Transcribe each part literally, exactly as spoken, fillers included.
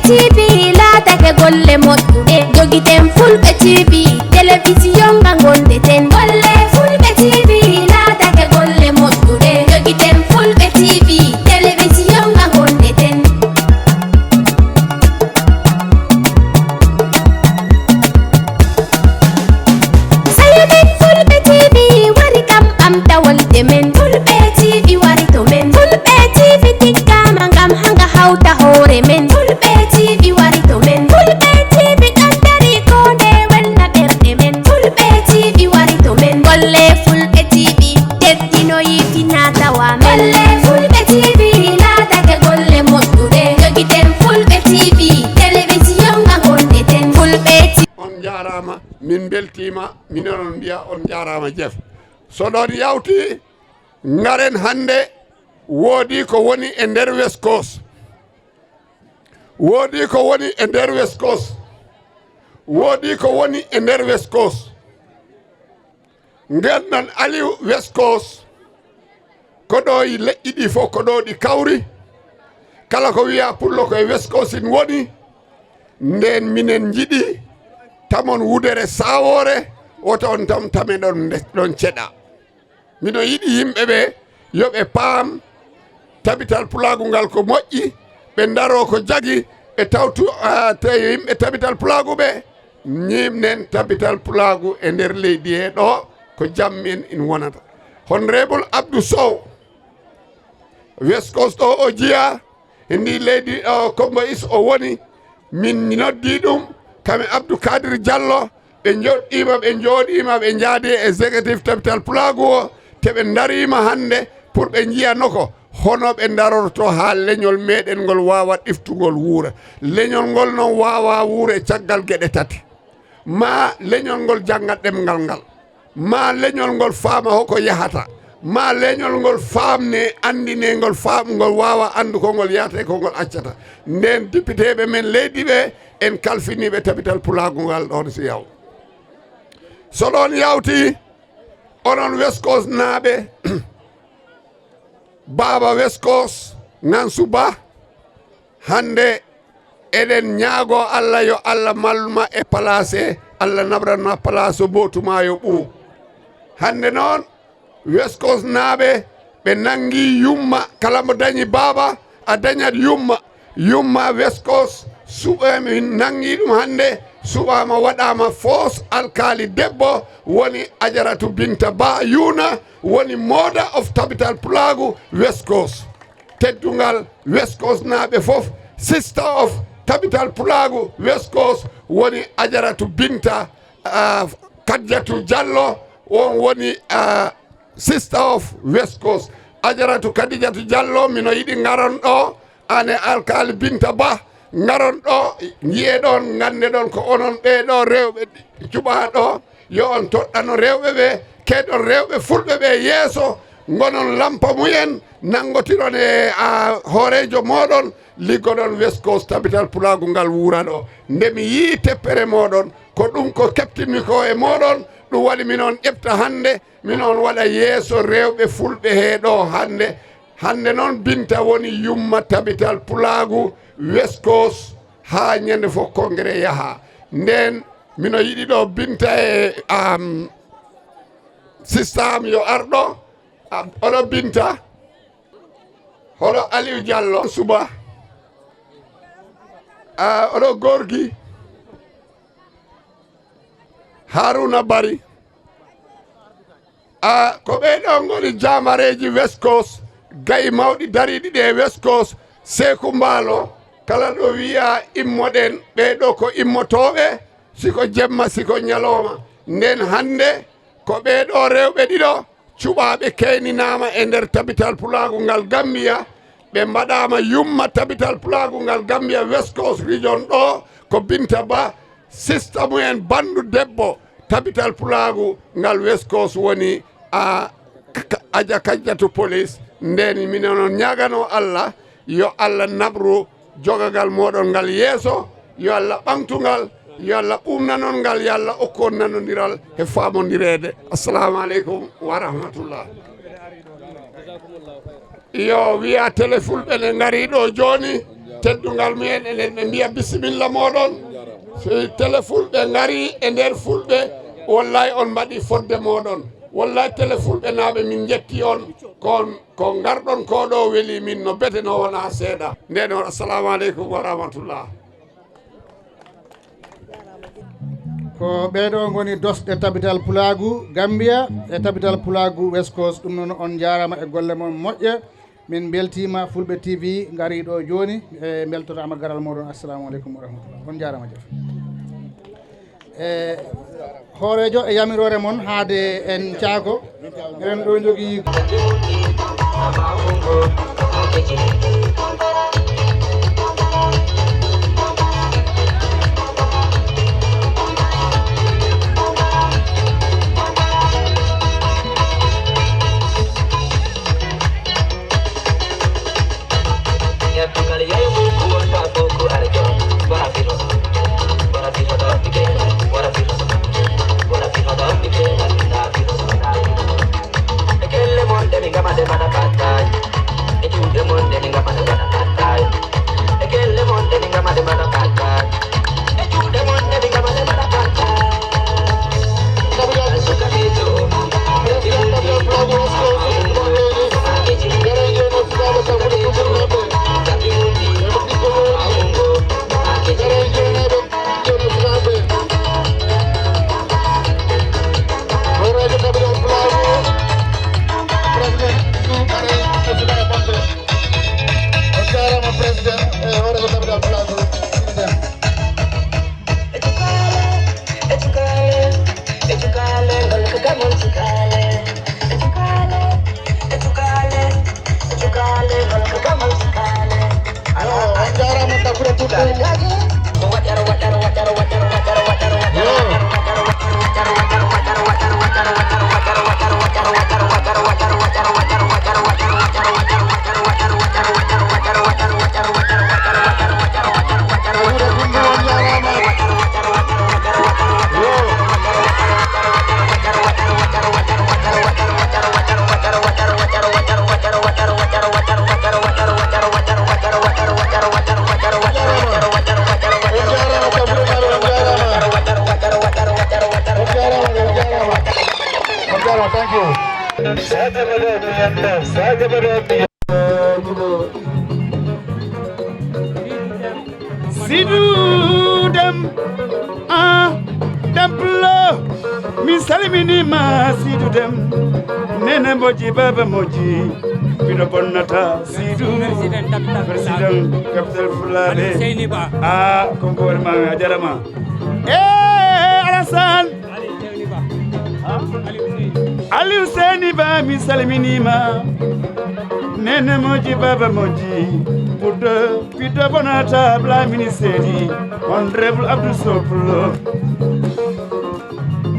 T V laatake golle moƴƴuɗe, jogiten Fulɓe T V, telewisiyon nga ngonɗeten. Golle Fulɓe T V laatake golle moƴƴuɗe, jogiten Fulɓe T V, telewisiyon nga ngonɗeten. Sayo men Fulɓe T V wari kam ɓamtawol e men. Fulɓe T V wari to men. Fulɓe T V tiggama ngam hanga hawta hoore men. Fulɓe T V wari to men. Fulɓe T V ɗon dari ko nde welna ɓerɗe men. Fulɓe T V wari to men. Golle Fulɓe T V teddinoyi finatawa men. Golle Fulɓe T V laatake golle moƴƴuɗe. Jogiten Fulɓe T V, telewisiyon nga ngonɗeten. Fulɓe T V. On njaaraama, min mbeltiima, min onon mbiya on njaaraama jeef. So ɗon yawti, ngaren hannde, woodi ko woni e nder West Coast. Woodi ko woni e nder West Coast. Woodi ko woni e nder West Coast. Ngandan Aliou West Coast, ko ɗo e leƴƴi ɗi fof, ko ɗo ɗi kawri. Kala ko wiya pullo ko e West Coast in woni. Nden minen njiɗi tamon wudere saawoore, woto on tam tame ɗon nde-, ɗon ceɗa. Mino yiɗi yimɓe ɓe yo ɓe paam tabital pulaagu ngal ko moƴƴi, ɓe ndaroo ko jagi, ɓe tawtu, ah, te yimɓe tabital pulaagu ɓe ñiimnen tabital pulaagu e nder leydi he ɗo ko jam en in wonata. Honorable Abdou Sow, West Coast ɗo o jiya, e ndi leydi ɗo Kombo Is o woni, min noddi ɗum, kam e Abdou Kadir Diallo, ɓe njoɗɗiima, ɓe njooɗiima, ɓe njaadi e executive tabital pulaagu o, te ɓe ndariima hannde pour ɓe njiya no ko, hono ɓe ndarorto haa leñol meɗen ngol waawa ɗiftugol wuura. Leñol ngol noon waawa wuure caggal geɗe tati. Ma leñol ngol jannga ɗemngal ngal. Ma leñol ngol faama hoko yahata. Ma leñol ngol faamne, anndine ngol faam, ngol waawa anndu ko ngol yahata e ko ngol accata. Nden dipiteeɓe men leydi ɓe, en kalfiniiɓe tabital pulaagu ngal ɗoon si yaw. So ɗoon yawti, onon West Coast naaɓe, Baaba West Coast, Ngansu Ba, hannde eɗen ñaagoo Allah yo Allah mallu ma e palaas he, Allah naɓran ma palaas o bootu ma yo ɓuu. Hannde noon, West Coast naaɓe ɓe nanngi yumma, kala mo dañi baaba, a dañat yumma. Yumma West Coast, suɓe min nanngi ɗum hannde, suɓaama waɗaama foos alkaali debbo, woni Ajaratu Binta Ba Yuuna, woni mother of tabital pulaagu West Coast. Teddungal West Coast naaɓe fof, sister of tabital pulaagu West Coast woni Ajaratu Binta, ah, Kadjatu Diallo, on woni, ah, sister of West Coast. Ajaratu Kadijatu Diallo, mino yiɗi ngaron ɗo, aan e alkaali Binta Ba, ngaron ɗo, njiyee ɗon, ngannde ɗon ko onon ɓee ɗo rewɓe cuɓaa ɗo, yo on toɗɗano rewɓe ɓe, keɗon rewɓe fulɓe ɓe yeeso, ngonon lampa mumen, nanngotiron e, a, hooreejo mooɗon, liggoɗon West Coast tabital pulaagu ngal wuura ɗo. Nde mi yii teppere mooɗon, ko ɗum ko keptinmi ko e mooɗon, ɗum waɗi minon ƴefta hannde, minon waɗa yeeso rewɓe fulɓe he ɗo hannde. Hannde noon Binta woni yumma tabital pulaagu West Coast haa ñande fof congrès yaha. Nden mino yiɗi ɗo Binta e, am, sista am yo ar ɗo. Am, oɗo Binta, hoɗo Aliou Diallo Suba, a, oɗo Gorgui, Haruna Bari. A, ko ɓee ɗoo ngoni jaamareeji West Coast, gayi mawɗi dariiɗi ɗe West Coast, Seeku Mbaalo, kala ɗo wiya immoɗen, ɓee ɗoo ko immotooɓe, si ko jemma, si ko ñalooma. Nden hannde, ko ɓee ɗoo rewɓe ɗiɗo cuɓaaɓe keyninaama e nder tabital pulaagu ngal Gambia, ɓe mbaɗaama yumma tabital pulaagu ngal Gambia West Coast Region ɗo, ko Binta Ba, sista mumen, banndu debbo, tabital pulaagu ngal West Coast woni a, ka, Aja Kajjatu Police. Nden minen on ñaaganoo Allah, yo Allah naɓru jogagal mooɗon ngal yeeso, yo Allah ɓaŋtu ngal, yo Allah ɓuumnanon ngal, yo Allah okku on nanondiral he faamondireede. Assalamu aleykum wa rahmatullah. Yo wiya tele fulɓe ne ngari ɗo jooni, Teddungal mumen, enen ɓe mbiya bisimilla mooɗon. So tele fulɓe ngari e nder fulɓe, wallay on mbaɗi fodde mooɗon. Wallay tele fulɓe naaɓe, min njetti on. Kon ko ngarɗon ko ɗo weli min no bete no wona seeɗa. Nden on, assalamu aleykum wa rahmatullah. Ko ɓeeɗo ngoni dosɗe Tabital Pulaagu Gambia e Tabital Pulaagu West Coast. Ɗum noon, on njaaraama e golle mon moƴƴe. Min mbeltiima, Fulɓe T V ngarii ɗo jooni. E mbeltoraama garal mooɗon. Assalamu aleykum wa rahmatullah. On njaaraama, jef. E hooreejo, e yamiroore mon, haade en caako, eɗen ɗo njogii. Sidu Dem, ah, Dem Pulo, mi salminiima Sidu Dem, Nene Moji, Baba Moji, miɗo bonnata Sidu, Président Capital Fulaaɓe. Ah, ko mboori ma, a jarama. Eh, Alassane. Aliou Seyni Ba, mi salminiima. Nene Moji, Baba Moji, ɓurɗo ɓiɗɗo bonata Blamini Seydi, Honorable Abdou Sow Pulo.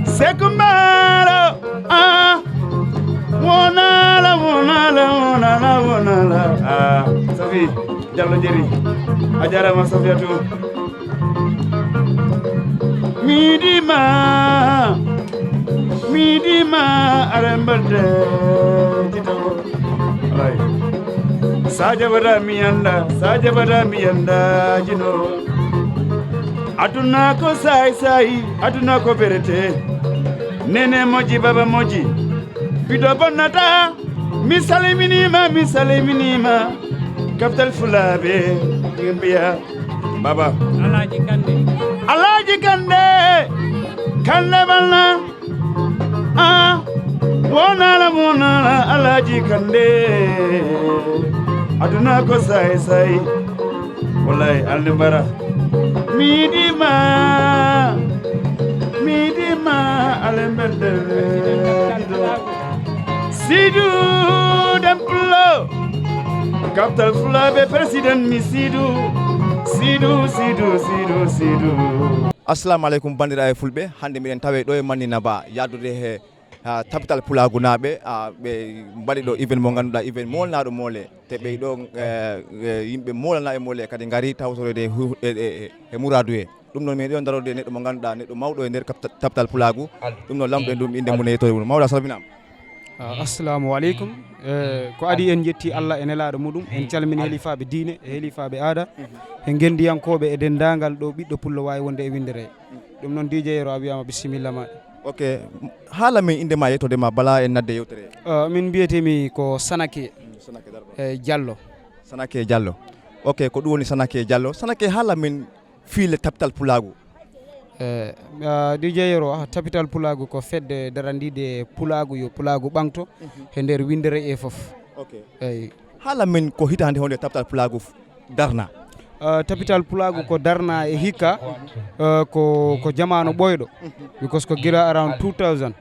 Seku Mbaalo, ah, wonala, wonala, wonala, wonala, ah, Safi Diallo Jeri, a jarama Safiatou. Miɗima, miɗima, aɗa mbaɗde jito. Alay. Sa jaɓata mi yanda, sa jaɓata mi yanda jino. Aduna ko sayi sayi, aduna ko berete. Nene Moji, Baba Moji, ɓiɗɗo bonnata. Mi salminiima, mi salminiima. Capital Fulaaɓe, ɗi mbiya Baba. Alaaji Kande. Alaaji Kande. Kande Balna. Ah, wonala, wonala, Alaaji Kande. Aduna ko sayi sayi. Wallahi, Alde Mbara. Miɗima, miɗima, Alde Mberde. Sidu Dem Pulo. Capital Fulaaɓe, Président mi Sidu. Sidu, Sidu, Sidu, Sidu. Assalamu aleykum, banndiraaɓe Fulɓe. Hannde miɗen tawe ɗo e Mannina Ba, yahdude he, ha, Tabital Pulaagu naaɓe, ha, ɓe mbaɗi ɗo event mo ngannduɗaa, event moolnaaɗo moole. Te ɓey ɗo, eh, eh, yimɓe moolanaa e moole kadi ngari tawtoroyde e hu-, e, e, e, e muraadu he. Ɗum noon, min ɗo darorde e neɗɗo mo ngannduɗaa, neɗɗo mawɗo e nder Capital, Capital Pulaagu. Ɗum noon, lamɗo en ɗum innde mum e yettoode mum. Mawɗo, a salminaama. Ah, assalamu aleykum. Eh, ko adi en jetti Allah e nelaaɗo muɗum, en calmini helifaaɓe diine e helifaaɓe aada, e ngenndiyankooɓe e denndaangal ɗo ɓiɗɗo pullo waawi wonde e winndere. Ɗum noon, D J Yero, a wiyaama bisimilla ma. Ok. Haala min innde ma, yettoode ma bala en nadde yewtere. Ah, min mbiyetee-mi ko Sanake, eh, Diallo. Sanake Diallo. Ok, ko ɗum woni Sanake Diallo. Sanake, haala min fiille Tapital Pulaagu. Eh, ah, D J Yero, ah, Tapital Pulaagu ko fedde darandiide pulaagu, yo pulaagu ɓaŋto he nder winndere e fof. Ok. Eyi. Haala min ko hitaande honde Tapital Pulaagu f-, darna? Ah, Tapital Pulaagu ko darna e hikka, ah, ko, ko jamaanu ɓooyɗo. Because ko gila around two thousand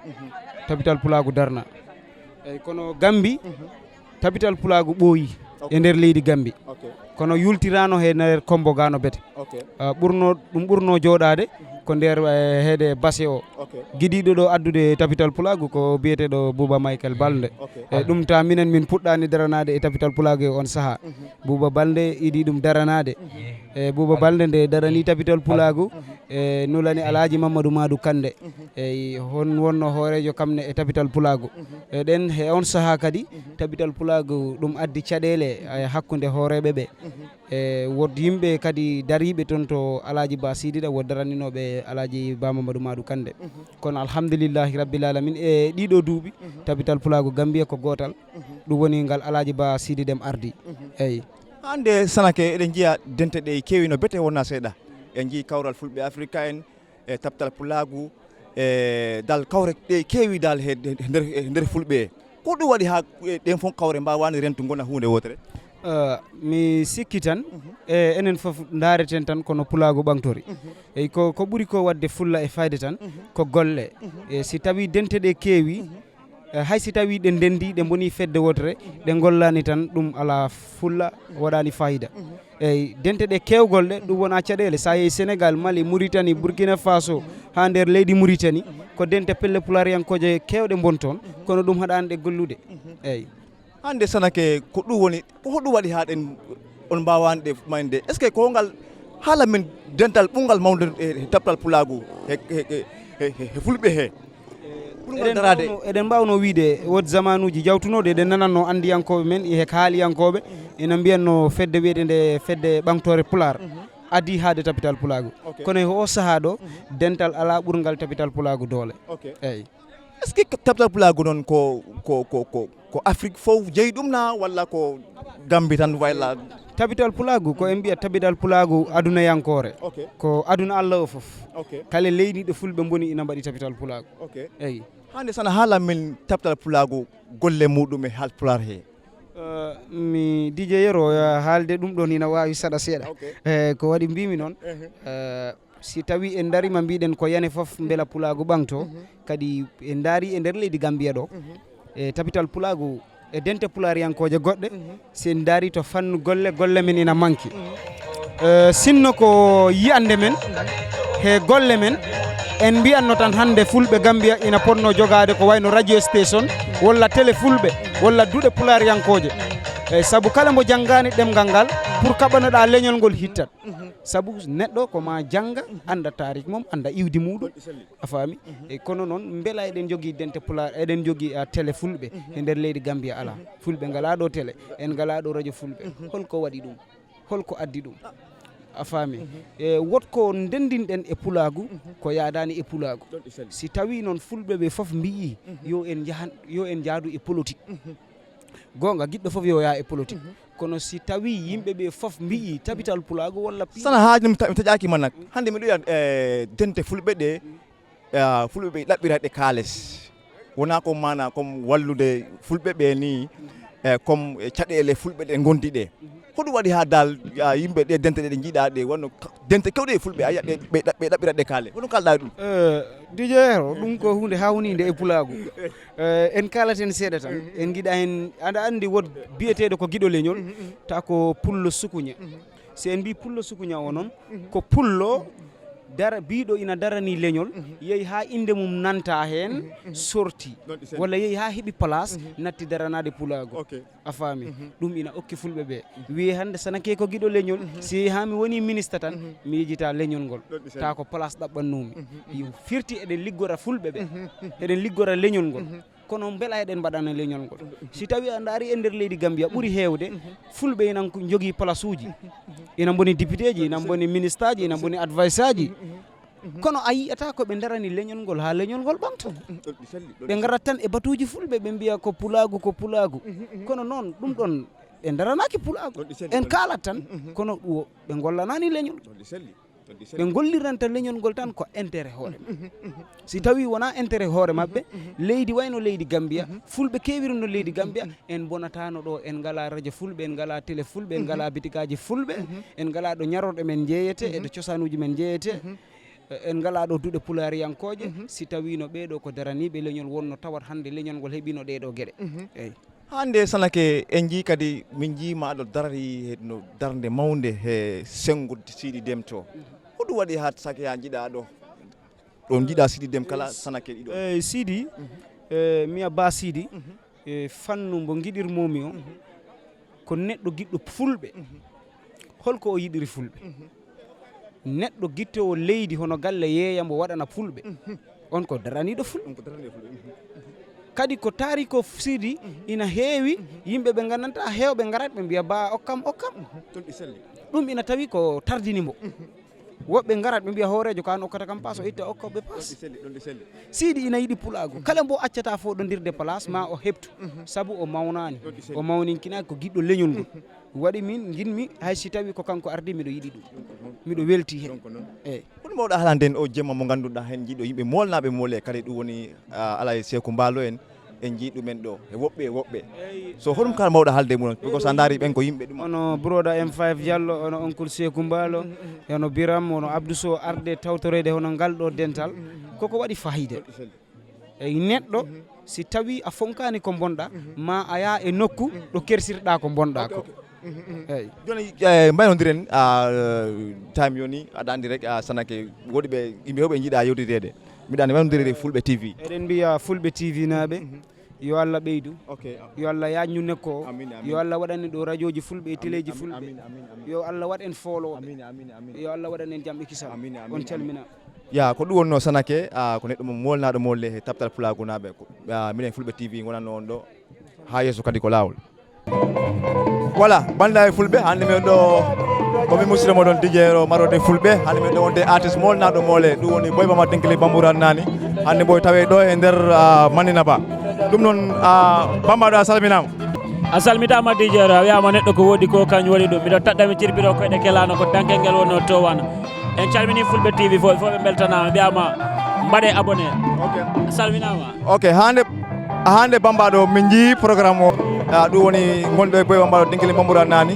Tapital Pulaagu darna. Eyi, kono Gambi, Tapital Pulaagu ɓooyi e nder leydi Gambi. Ok. Kono yultiraano he nder Kombo Gano Bete. Ok. Ah, ɓurno, ɗum ɓurno jooɗaade ko nder, eh, heede base o. Ok. Gidiiɗo ɗo addude Tapital Pulaagu ko biyeteeɗo Buuba Michael Balde. Ok. E ɗum ta minen min puɗɗaani daranaade e Tapital Pulaagu e on sahaa. Buuba Balde idii ɗum daranaade. E Buuba Balde nde daranii Tapital Pulaagu, e nulani Alhaji Mamadou Madou Kande. Eyi, hon wonno hooreejo kam ne e Tapital Pulaagu. Eɗen he on sahaa kadi, Tapital Pulaagu ɗum addi caɗeele, eh, hakkunde hooreeɓe ɓe. E wod yimɓe kadi dariiɓe toon to Alhaji Ba Sidida, wod daraninooɓe Alhaji Ba Mamadou Madou Kande. Kono alhamdulillahi rabbil alamin, e ɗiɗo duuɓi, Tapital Pulaagu Gambiya ko gootal. Ɗum woni ngal Alhaji Ba Sidi Dem ardi. Eyi. Hannde Sanake eɗen njiya dente ɗe keewi no bete wona seeɗa. En njii kawral Fulɓe Afrika en, e Tapital Pulaagu, e dal kawre ɗe keewi dal he, he nder, he nder Fulɓe. Ko ɗum waɗi haa, e, ɗen fof kawre mbawaani rentu ngona huunde wootere? Eh, mi sikki tan, e enen fof ndaareten tan kono Pulaagu ɓaŋtori. Eyi, ko, ko ɓuri ko waɗde fulla e fayda tan, ko golle. E si tawi dente ɗe keewi, eh, hay si tawi ɗe ndenndi, ɗe mboni fedde wotere, ɗe ngollaani tan, ɗum alaa fulla, waɗaani fayida. Eyi, dente ɗe keewgol ɗe, ɗum wona caɗeele. Sa yehi Sénégal, Mali, Mauritanie, Burkina Faso, haa nder leydi Mauritanie, ko dente pelle pulaariyankooje keewɗe mbon toon, kono ɗum haɗaani ɗe gollude. Eyi. Hannde Sanake, ko ɗum woni, ko hoɗum waɗi haa ɗen on mbaawaani ɗe mayde? Est-ce que ko ngal haala min dental ɓurngal mawnude e, e Tapital Pulaagu he, he, he, he, he Fulɓe he? Ɓurngal eɗen daraade. Mbawno, eɗen mbawno wiide, won zamanuuji jawtunooɗi, eɗen nanatno anndiyankooɓe men, e haaliyankooɓe, ina mbiyanno fedde wiyeteende Fedde Ɓaŋtoore Pulaar, adii haade Tapital Pulaagu. Ok. Kono e oo sahaa ɗo, dental alaa ɓurngal Tapital Pulaagu doole. Ok. Eyi. Est-ce que Tapital Pulaagu noon ko, ko, ko, ko, ko Afrique fof jeyi ɗum na, walla ko Gambie tan wayla? Tapital Pulaagu, ko en mbiya Tapital Pulaagu adunayankoore. Ok. Ko aduna Allah o fof. Ok. Kala leydi ɗo Fulɓe mboni ina mbaɗi Tapital Pulaagu. Ok. Eyi. Hannde sana haala min Tapital Pulaagu golle muɗum e Haalpulaar he. Eh, mi D J Yero, eh, haalde ɗum ɗon ina waawi saɗa seeɗa. Ok. Eh, ko waɗi mbimi noon, eh, si tawi en darima mbiɗen ko yane fof mbela Pulaagu ɓaŋto, kadi en ndaari e nder leydi Gambiya ɗo, e Tapital Pulaagu e dente pulaariyankooje goɗɗe, si en ndaari to fannu golle, golle men ina manki. Eh, sinno ko yiyannde men, he golle men, en mbiyanno tan hannde Fulɓe Gambiya ina potno jogaade ko wayno radio station, walla télé Fulɓe, walla duɗe pulaariyankooje. Eyi, sabu kala mbo janngaani ɗemngal ngal, pour kaɓanoɗaa leñol ngol hittat. Sabu neɗɗo ko ma jannga, annda taariik mum, annda iwdi muɗum. A faami? E kono noon, mbela eɗen njogii dente pulaar, eɗen njogii, ah, télé Fulɓe e nder leydi Gambiya? Alaa. Fulɓe ngalaa ɗo télé, en ngalaa ɗo radio Fulɓe. Holko waɗi ɗum? Holko addi ɗum? A faami? E wot ko ndenndinɗen e Pulaagu, ko yaadaani e Pulaagu. Si tawii noon Fulɓe ɓe fof mbiyi, yo en njahan, yo en njaadu e politique. Goonga, giɗɗo fof yo yaa e politique. Kono si tawii yimɓe ɓe fof mbiyi Tapital Pulaagu walla pi- Sana haaju mi ta-, mi taƴaaki ma nak. Hannde miɗo yiya, eh, dente Fulɓe ɗe, eh, Fulɓe ɓe ɗaɓɓira ɗe kaalis. Wonaa ko maana comme wallude Fulɓe ɓe ni, eh, comme, eh, caɗeele Fulɓe ɗe ngondi ɗe. Ko ɗum waɗi haa dal, ah, yimɓe ɗe dente ɗe, ɗe njiɗaa ɗe, wonno ka-, dente kewɗe e Fulɓe, a yiya ɓe, ɓe ɗa-, ɓe ɗaɓɓira ɗe kaale. Hono kaalɗaa ɗum? Eh, D J Hero, ɗum ko huunde haawninde e Pulaagu. Eh, en kaalaten seeɗa tan. En ngiɗa heen, aɗa anndi won biyeteeɗo ko giɗo leñol, ta ko pullo sukuña. Si en mbii pullo sukuña o noon, ko pullo dara-, biiɗo ina daranii leñol, yehi haa innde mum nanta heen, sorti, walla yehi haa heɓi place, natti daranaade Pulaagu. Ok. A faami? Ɗum ina okki Fulɓe ɓe. Wiye hannde Sanake ko giɗo leñol, si yehi haa mi woni minista tan, mi yejita leñol ngol. Ta ko place ɗaɓɓannoomi. Yo firti eɗen liggora Fulɓe ɓe. Eɗen liggora leñol ngol. Kono mbela eɗen mbaɗana leñol ngol? Si tawi a ndaari e nder leydi Gambia, ɓuri heewde, Fulɓe ina ko njogii place uji. Ina mboni député ji, ina mboni ministre ji, ina mboni advice ji. Kono a yiyata ko ɓe ndarani leñol ngol haa leñol ngol ɓamto. Ɓe ngarat tan e batuuji Fulɓe, ɓe mbiya ko pulaagu, ko pulaagu. Kono noon, ɗum ɗon, ɓe ndaranaaki pulaagu. En kaalat tan, kono ɗo ɓe ngollanaani leñol. Ɓe ngolliranta leñol ngol tan ko intérêt hoore maɓɓe. Si tawi wonaa intérêt hoore maɓɓe, leydi wayno leydi Gambia, Fulɓe keewiri no leydi Gambia, en mbonataano ɗo, en ngalaa radio Fulɓe, en ngalaa télé Fulɓe, en ngalaa bitikaaji Fulɓe, en ngalaa ɗo ñarorɗe men njeeyete, e ɗo cosaanuuji men njeeyete, en ngalaa ɗo duɗe pulaariyankooje, si tawiino ɓee ɗo ko daraniiɓe leñol wonno tawat hannde leñol ngol heɓiino ɗee ɗo geɗe. Eey. Hannde Sanake en njii kadi, min njii ma aɗo darari he no darnde mawnde he senngo Siidi Dem to. Ko ɗum waɗi haa Sanake haa njiɗaa ɗo? Ɗo njiɗaa Siidi Dem kala Sanake ɗiɗo. Eey, Siidi, eh, mi a Ba Siidi, eh, fannu mbo ngiɗirmoomi o, ko neɗɗo giɗɗo Fulɓe. Holko o yiɗiri Fulɓe? Neɗɗo gittoowo leydi hono galle yeeya mbo waɗana Fulɓe. On ko daraniiɗo Fulɓe. Kadi ko taari ko Siidi ina heewi, yimɓe ɓe nganndantaa heewɓe ngarat ɓe mbiya, "Ba okkam, okkam." Ɗum ina tawi ko tardini mbo. Woɓɓe ngarat ɓe mbiya, "Hooreejo ko an okkata kam paas, o itta okka ɓe paas." Siidi ina yiɗi pulaagu. Kala mbo accata foɗondirde place ma o heɓtu. Sabu o mawnaani. O mawninkinaaki ko giɗɗo leñol ngol. Waɗi min nginmi hay si tawi ko kanko ardi, miɗo yiɗi ɗum. Miɗo welti heen. Eey. Ko ɗum mawɗo haalande en o jemma mo ngannduɗaa heen njiɗo yimɓe moolnaaɓe moole kadi ɗum woni, ah, Alaaji Seeku Mbaalo en, en njii ɗumen ɗo e woɓɓe e woɓɓe. So hoɗum kala mawɗo haalde mum on? Parce que so a ndaari ɓen ko yimɓe ɗum. Ono Broda M five Diallo, ono Oncle Seeku Mbaalo, e ono Biram, ono Abdou Sow arde tawtoreede hono ngal ɗo dental. Koko waɗi fayida. E neɗɗo, si tawi a fonkaani ko mbonɗa, ma a yaa e nokku ɗo kersirɗa ko mbonɗa ko. Eey. Jooni, eh, mbaynondiren, ah, time yoni, aɗa anndi rek, ah, Sanake, woɗi ɓe, yimɓe heewɓe njiɗa yewtideede. Mbiɗa anndi mbaynondiren e Fulɓe T V. Eɗen mbiya Fulɓe T V naaɓe, yo Allah ɓeydu. Ok. Yo Allah yaajnu nekko o. Amiin, amiin. Yo Allah waɗan en ɗo radiooji Fulɓe e téléji Fulɓe. Amiin, amiin, amiin. Yo Allah waɗ en foolooɓe. Amiin, amiin, amiin. Yo Allah waɗan en jam e kisal. Amiin, amiin, amiin. On calmina. Ya, ko ɗum wonnoo Sanake, ah, ko neɗɗo mo moolnaaɗo molle he Taptal Pulaagu naaɓe, ko, ah, minen Fulɓe T V ngonatno on ɗo. Haa yeeso kadi ko laawol. Voilà, banndiraaɓe Fulɓe, hannde min ɗo ko min musiɗɗo moɗon D J Yero marode Fulɓe, hannde min ɗo wonde artiste moolnaaɗo moole, ɗum woni Boy Bama Dinkili Bamburan Nani. Hannde Boy tawe ɗo e nder, ah, Manina Ba. Ɗum noon, ah, Bambaɗo a salminaama. A salmitaama D J Yero, a wiyaama neɗɗo ko woodi ko kañum waɗi ɗum. Miɗo taƴɗa mi cirpiro koyɗe kelaano ko dankel ngel wonnoo towaano. En calminii Fulɓe T V fof, fof ɓe mbeltanaama, mbiyaama mbaɗee abonné. Ok. A salminaama. Ok, hannde, hannde Bambaɗo min njii programme o. Ah, ɗum woni ngonɗo e Boy Bambaɗo Dinkili Bamburan Nani.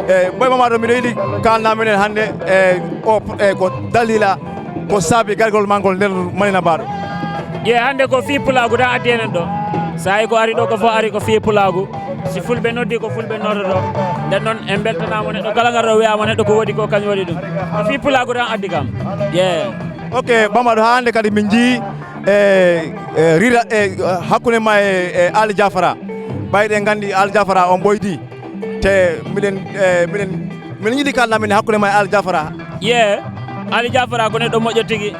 E Boy Bambaɗo miɗo yiɗi kaalna minen hannde e o, e ko dalila ko saabi gargol ma ngol nder Manina Ba ɗo. Ƴee hannde ko fii pulaagu tan addi enen ɗo. Saa'i ko ari ɗo ko fof ari ko fii pulaagu. Si Fulɓe noddi ko Fulɓe noddoto. Nden noon en mbeltanaama neɗɗo kala ngarɗo wiyaama neɗɗo ko woodi ko kañum waɗi ɗum. Ko fii pulaagu tan addi kam. Ƴee. Ok, Bambaɗo, haa hannde kadi min njii e, e rira e hakkunde ma e, e Ali Jafara. Ɓayde en nganndi Ali Jafara on ɓoydi. Te miɗen, e, miɗen, miɗen yiɗi kaalna min hakkunde ma e Ali Jafara. Ƴee, Ali Jafara ko neɗɗo moƴƴo tigi.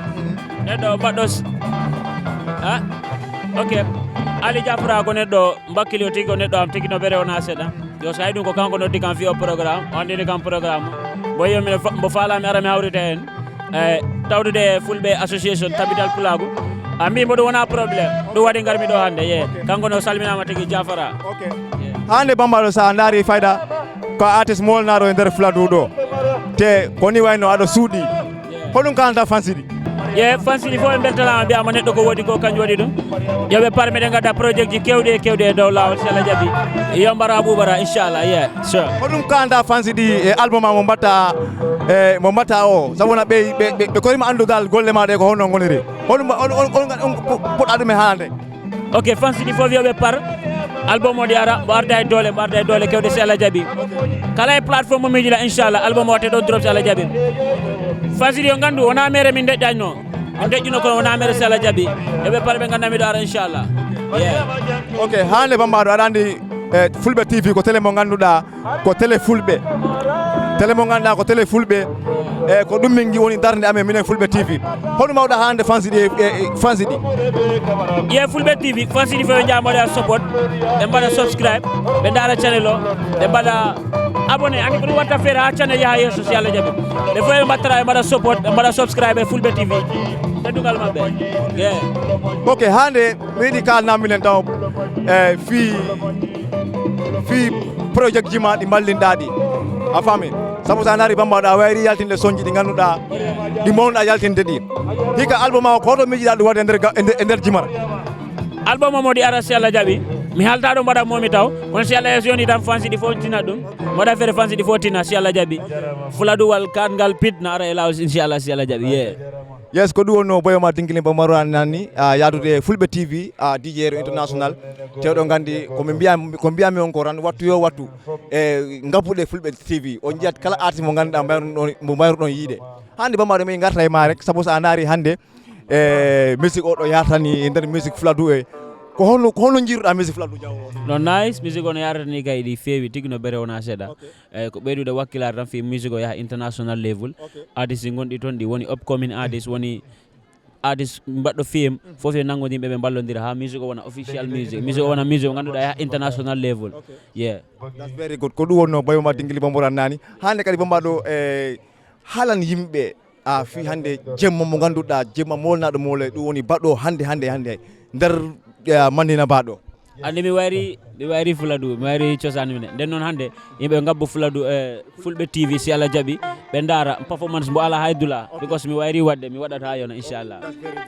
Neɗɗo mbaɗɗo s-, ah, ok. Ali Jafara ko neɗɗo mbakkilio tigi, ko neɗɗo am tigi, no bere wonaa seeɗa. Yo, so hay ɗum ko kanko noddi kam fii o programme, o anndini kam programme. Mbo yo mi fa-, mbo faalaa mi ara mi hawrita heen. E, tawdude Fulɓe Association Tabital Pulaagu. A mbii mbo ɗum wonaa problème. Ɗum waɗi ngarmi ɗo hannde, ye. Kanko no salminaama tigi Jafara. Ok. Ye. Hannde Bambaɗo, so a ndaari fayda, ko artiste moolnaaɗo e nder Fuladu ɗo. Te ko ni wayno aɗo suuɗi. Hoɗum kaalanta fansiɗi? Ye, fansiɗi fof ɓe mbeltanaama, mbiyaama neɗɗo ko woodi ko kañum waɗi ɗum. Yo ɓe par, miɗen ngadda projet ji keewɗi e keewɗi e dow laawol, si Allah jaɓi. Yo mbara ɓuuɓara, inchallah, ye, sure. Hoɗum kaalanta fansiɗi e album ma mo mbatta, e mo mbatta o? Sabu wona ɓe, ɓe, ɓe, ɓe korima anndugal golle ma ɗe ko honno ngoniri. Hoɗum, on, on, on, on puɗɗa ɗum e haalande? Ok, fansiɗi fof yo ɓe par. Album o ɗi ara, mbo arda e doole, mbo arda e doole kewɗe si Allah jaɓi. Kala e plateforme mo miiji la, inchallah, album o watte ɗon drop si Allah jaɓi. Fansiɗi yo nganndu, wonaa mere min deƴƴatno. Min deƴƴuno kono wonaa mere si Allah jaɓi. Yo ɓe par ɓe ngannda miɗo ara inchallah. Yeah. Ok, hannde Bambaɗo, aɗa anndi, e, Fulɓe T V ko télé mo ngannduɗaa, ko télé Fulɓe. Télé mo ngannduɗaa ko télé fulɓe, e ko ɗum min ngi woni darnde amen minen Fulɓe T V. Hono mawɗa hannde fansi ɗi e, e, e fansi ɗi? Ye Fulɓe T V, fansi ɗi fof ɓe njaha mbaɗa support, ɓe mbaɗa subscribe, ɓe ndaara channel o, ɓe mbaɗa abonné. Anndi ko ɗum watta feere haa channel yaha yeeso si Allah jaɓi. Ɓe fof ɓe mbattara, ɓe mbaɗa support, ɓe mbaɗa subscribe e Fulɓe T V. Teddungal maɓɓe. Yeah. Ok, hannde mi yiɗi kaalnaa minen taw, e fii, fii projet ji ma ɗi mballinɗaa ɗi. A faami? Sabu so a ndaari Bambaɗo, a wayri yaltinde sonji ɗi ngannduɗaa, ɗi mbawnuɗaa yaltinde ɗi. Hikka album ma o, ko hoto miijiɗaa ɗum waɗde e nder ga-, e nder, e nder Jimara? Album o mo ɗi ara si Allah jaɓi. Mi haltaa ɗum mbaɗa momi taw. Kono si Allah yeeso yoni tan fansi ɗi fof tinna ɗum. Mbaɗa feere fansi ɗi fof tinna si Allah jaɓi. Fuladuwal kaangal pit na ara e laawol, inchallah, si Allah jaɓi. Yeah. Yes, ko ɗum wonno boyo ma Dingili Bambaro an nani, a, yaadude e Fulɓe T V, a, D J International. Tewɗo nganndi ko mi mbiya, ko mbiyami on ko ran wattu yo wattu. E ngabbuɗe Fulɓe T V. On njiyat kala artiste mo ngannduɗaa mbayruɗon, mo mbayruɗon yiide. Hannde Bambaro mi ngarta e ma rek, sabu so a ndaari hannde, e musique o ɗo yartani e nder musique Fuladu e. Ko honno, ko honno njiiruɗaa musique Fuladu Jaw o? No nice, musique o no yartani kay ɗi feewi tigi no bere wona seeɗa. Ok. Eyi, ko ɓeydude wakkilaare tan fii musique o yaha international level. Ok. Artiste ɗi ngonɗi toon, ɗi woni upcoming artist, woni artist mbaɗɗo film, fof e nanngodinɓe ɓe mballondira haa musique o wona official music. Musique o wona musique o ngannduɗaa yaha international level. Ok. Yeah. That's very good. Ko ɗum wonno boyo ma Dingili Bambara nani. Hannde kadi Bambaɗo, e, haalan yimɓe, a, fii hannde jemma mo ngannduɗaa, jemma molnaɗo mole, ɗum woni baɗo hannde, hannde, hannde nder, e, Mandina baɗo. Anndi mi wayri, mi wayri Fuladu, mi wayri cosaan mine. Nden noon hannde, yimɓe ngabbu Fuladu, e, Fulɓe T V, si Allah jaɓi, ɓe ndaara performance mbo alaa hay dula, because mi wayri waɗde, mi waɗata yona, inchallah.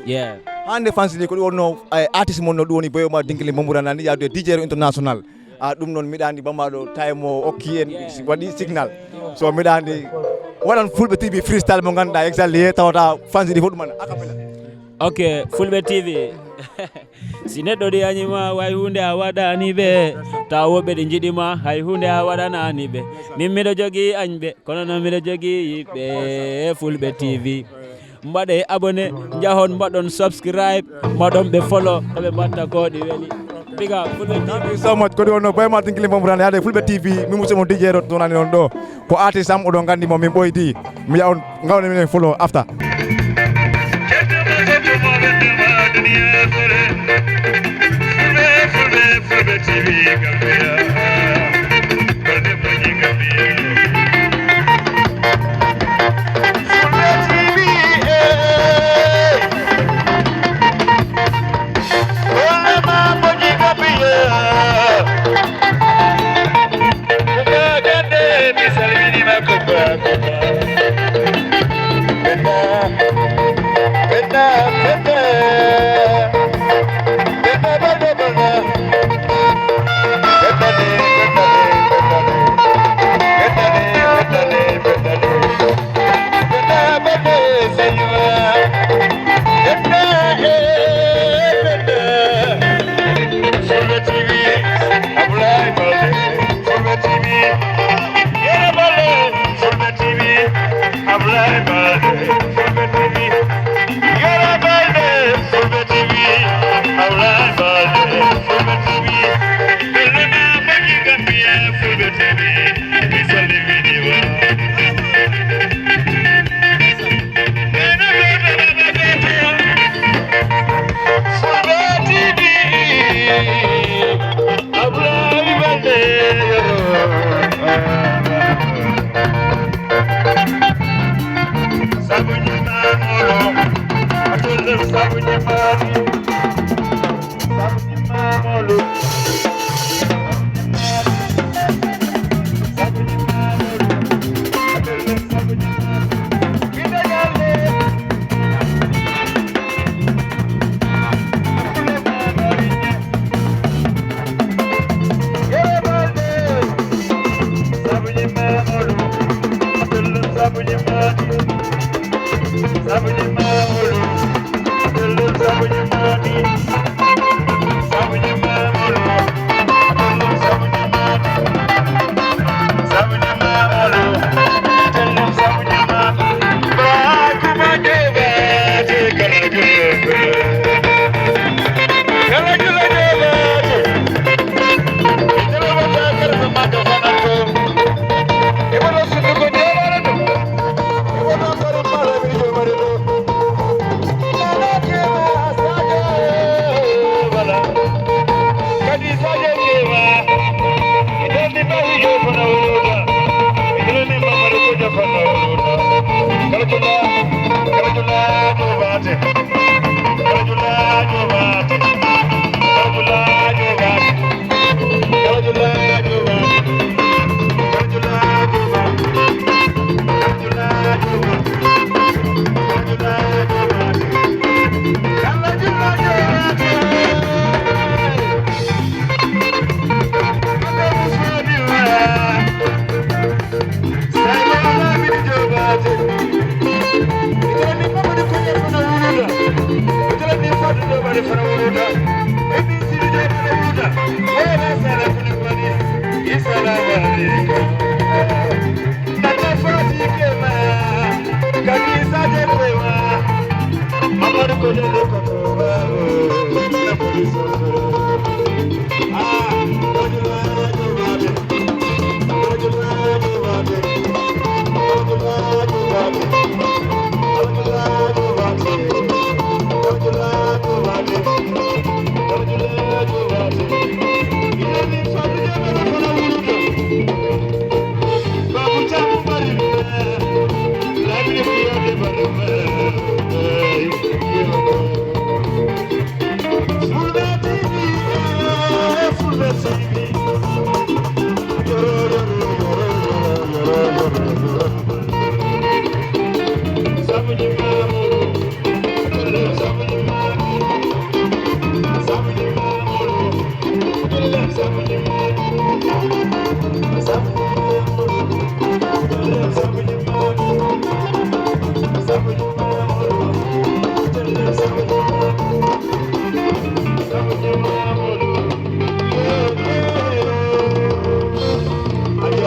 Yeah. Hannde fansi ɗi, ko ɗum wonno, e, artiste mon no ɗum woni boyo ma Dingili Bambara nani, yaadu e D J International. A, ɗum noon miɗa anndi Bambaɗo time o okki en, si waɗi signal. So miɗa anndi waɗan Fulɓe T V freestyle mo ngannduɗaa exallié tawata fansi ɗi fof ɗum ana a cappella. Ok, Fulɓe T V. Si neɗɗo ɗi añi ma, way huunde a waɗani ɓe. Taw woɓɓe ɗi njiɗi ma, hay huunde a waɗanani ɓe. Min miɗo jogii añɓe, kono noon miɗo jogii yiɓɓe, Fulɓe T V. Mbaɗe abonné, njahon mbaɗon subscribe, mbaɗon ɓe follow, ko ɓe mbatta ko ɗi weli. Big up, Fulɓe T V. Thank you so much. Ko ɗum wonno boy ma Dingili Bambara nani, yaade Fulɓe T V, mi musidɗo mo D J Rot, wonani on ɗo. Ko artiste am, oɗon nganndi mo, min ɓoydi. Mi yaha on, ngawne minen follow after.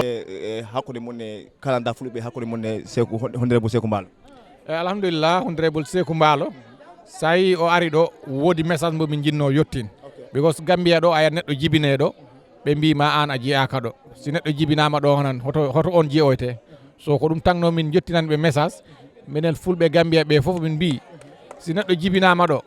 E, e hakkunde mon e kalanda fulɓe, hakkunde mon e Seeku, hon-, hondirebu Seeku Mbaalo. E, alhamdulillah, hondirebu Seeku Mbaalo. Sayi o ari ɗo, woodi message mo min jinno yottin. Because Gambia ɗo, aya neɗɗo jibine ɗo, ɓe mbi ma an a jiyaaka ɗo. Si neɗɗo jibinama ɗo, honan hoto, hoto on jiyoyte? So ko ɗum tagno min jottinan ɓe message. Minen fulɓe Gambia ɓe fof min mbi, si neɗɗo jibinama ɗo,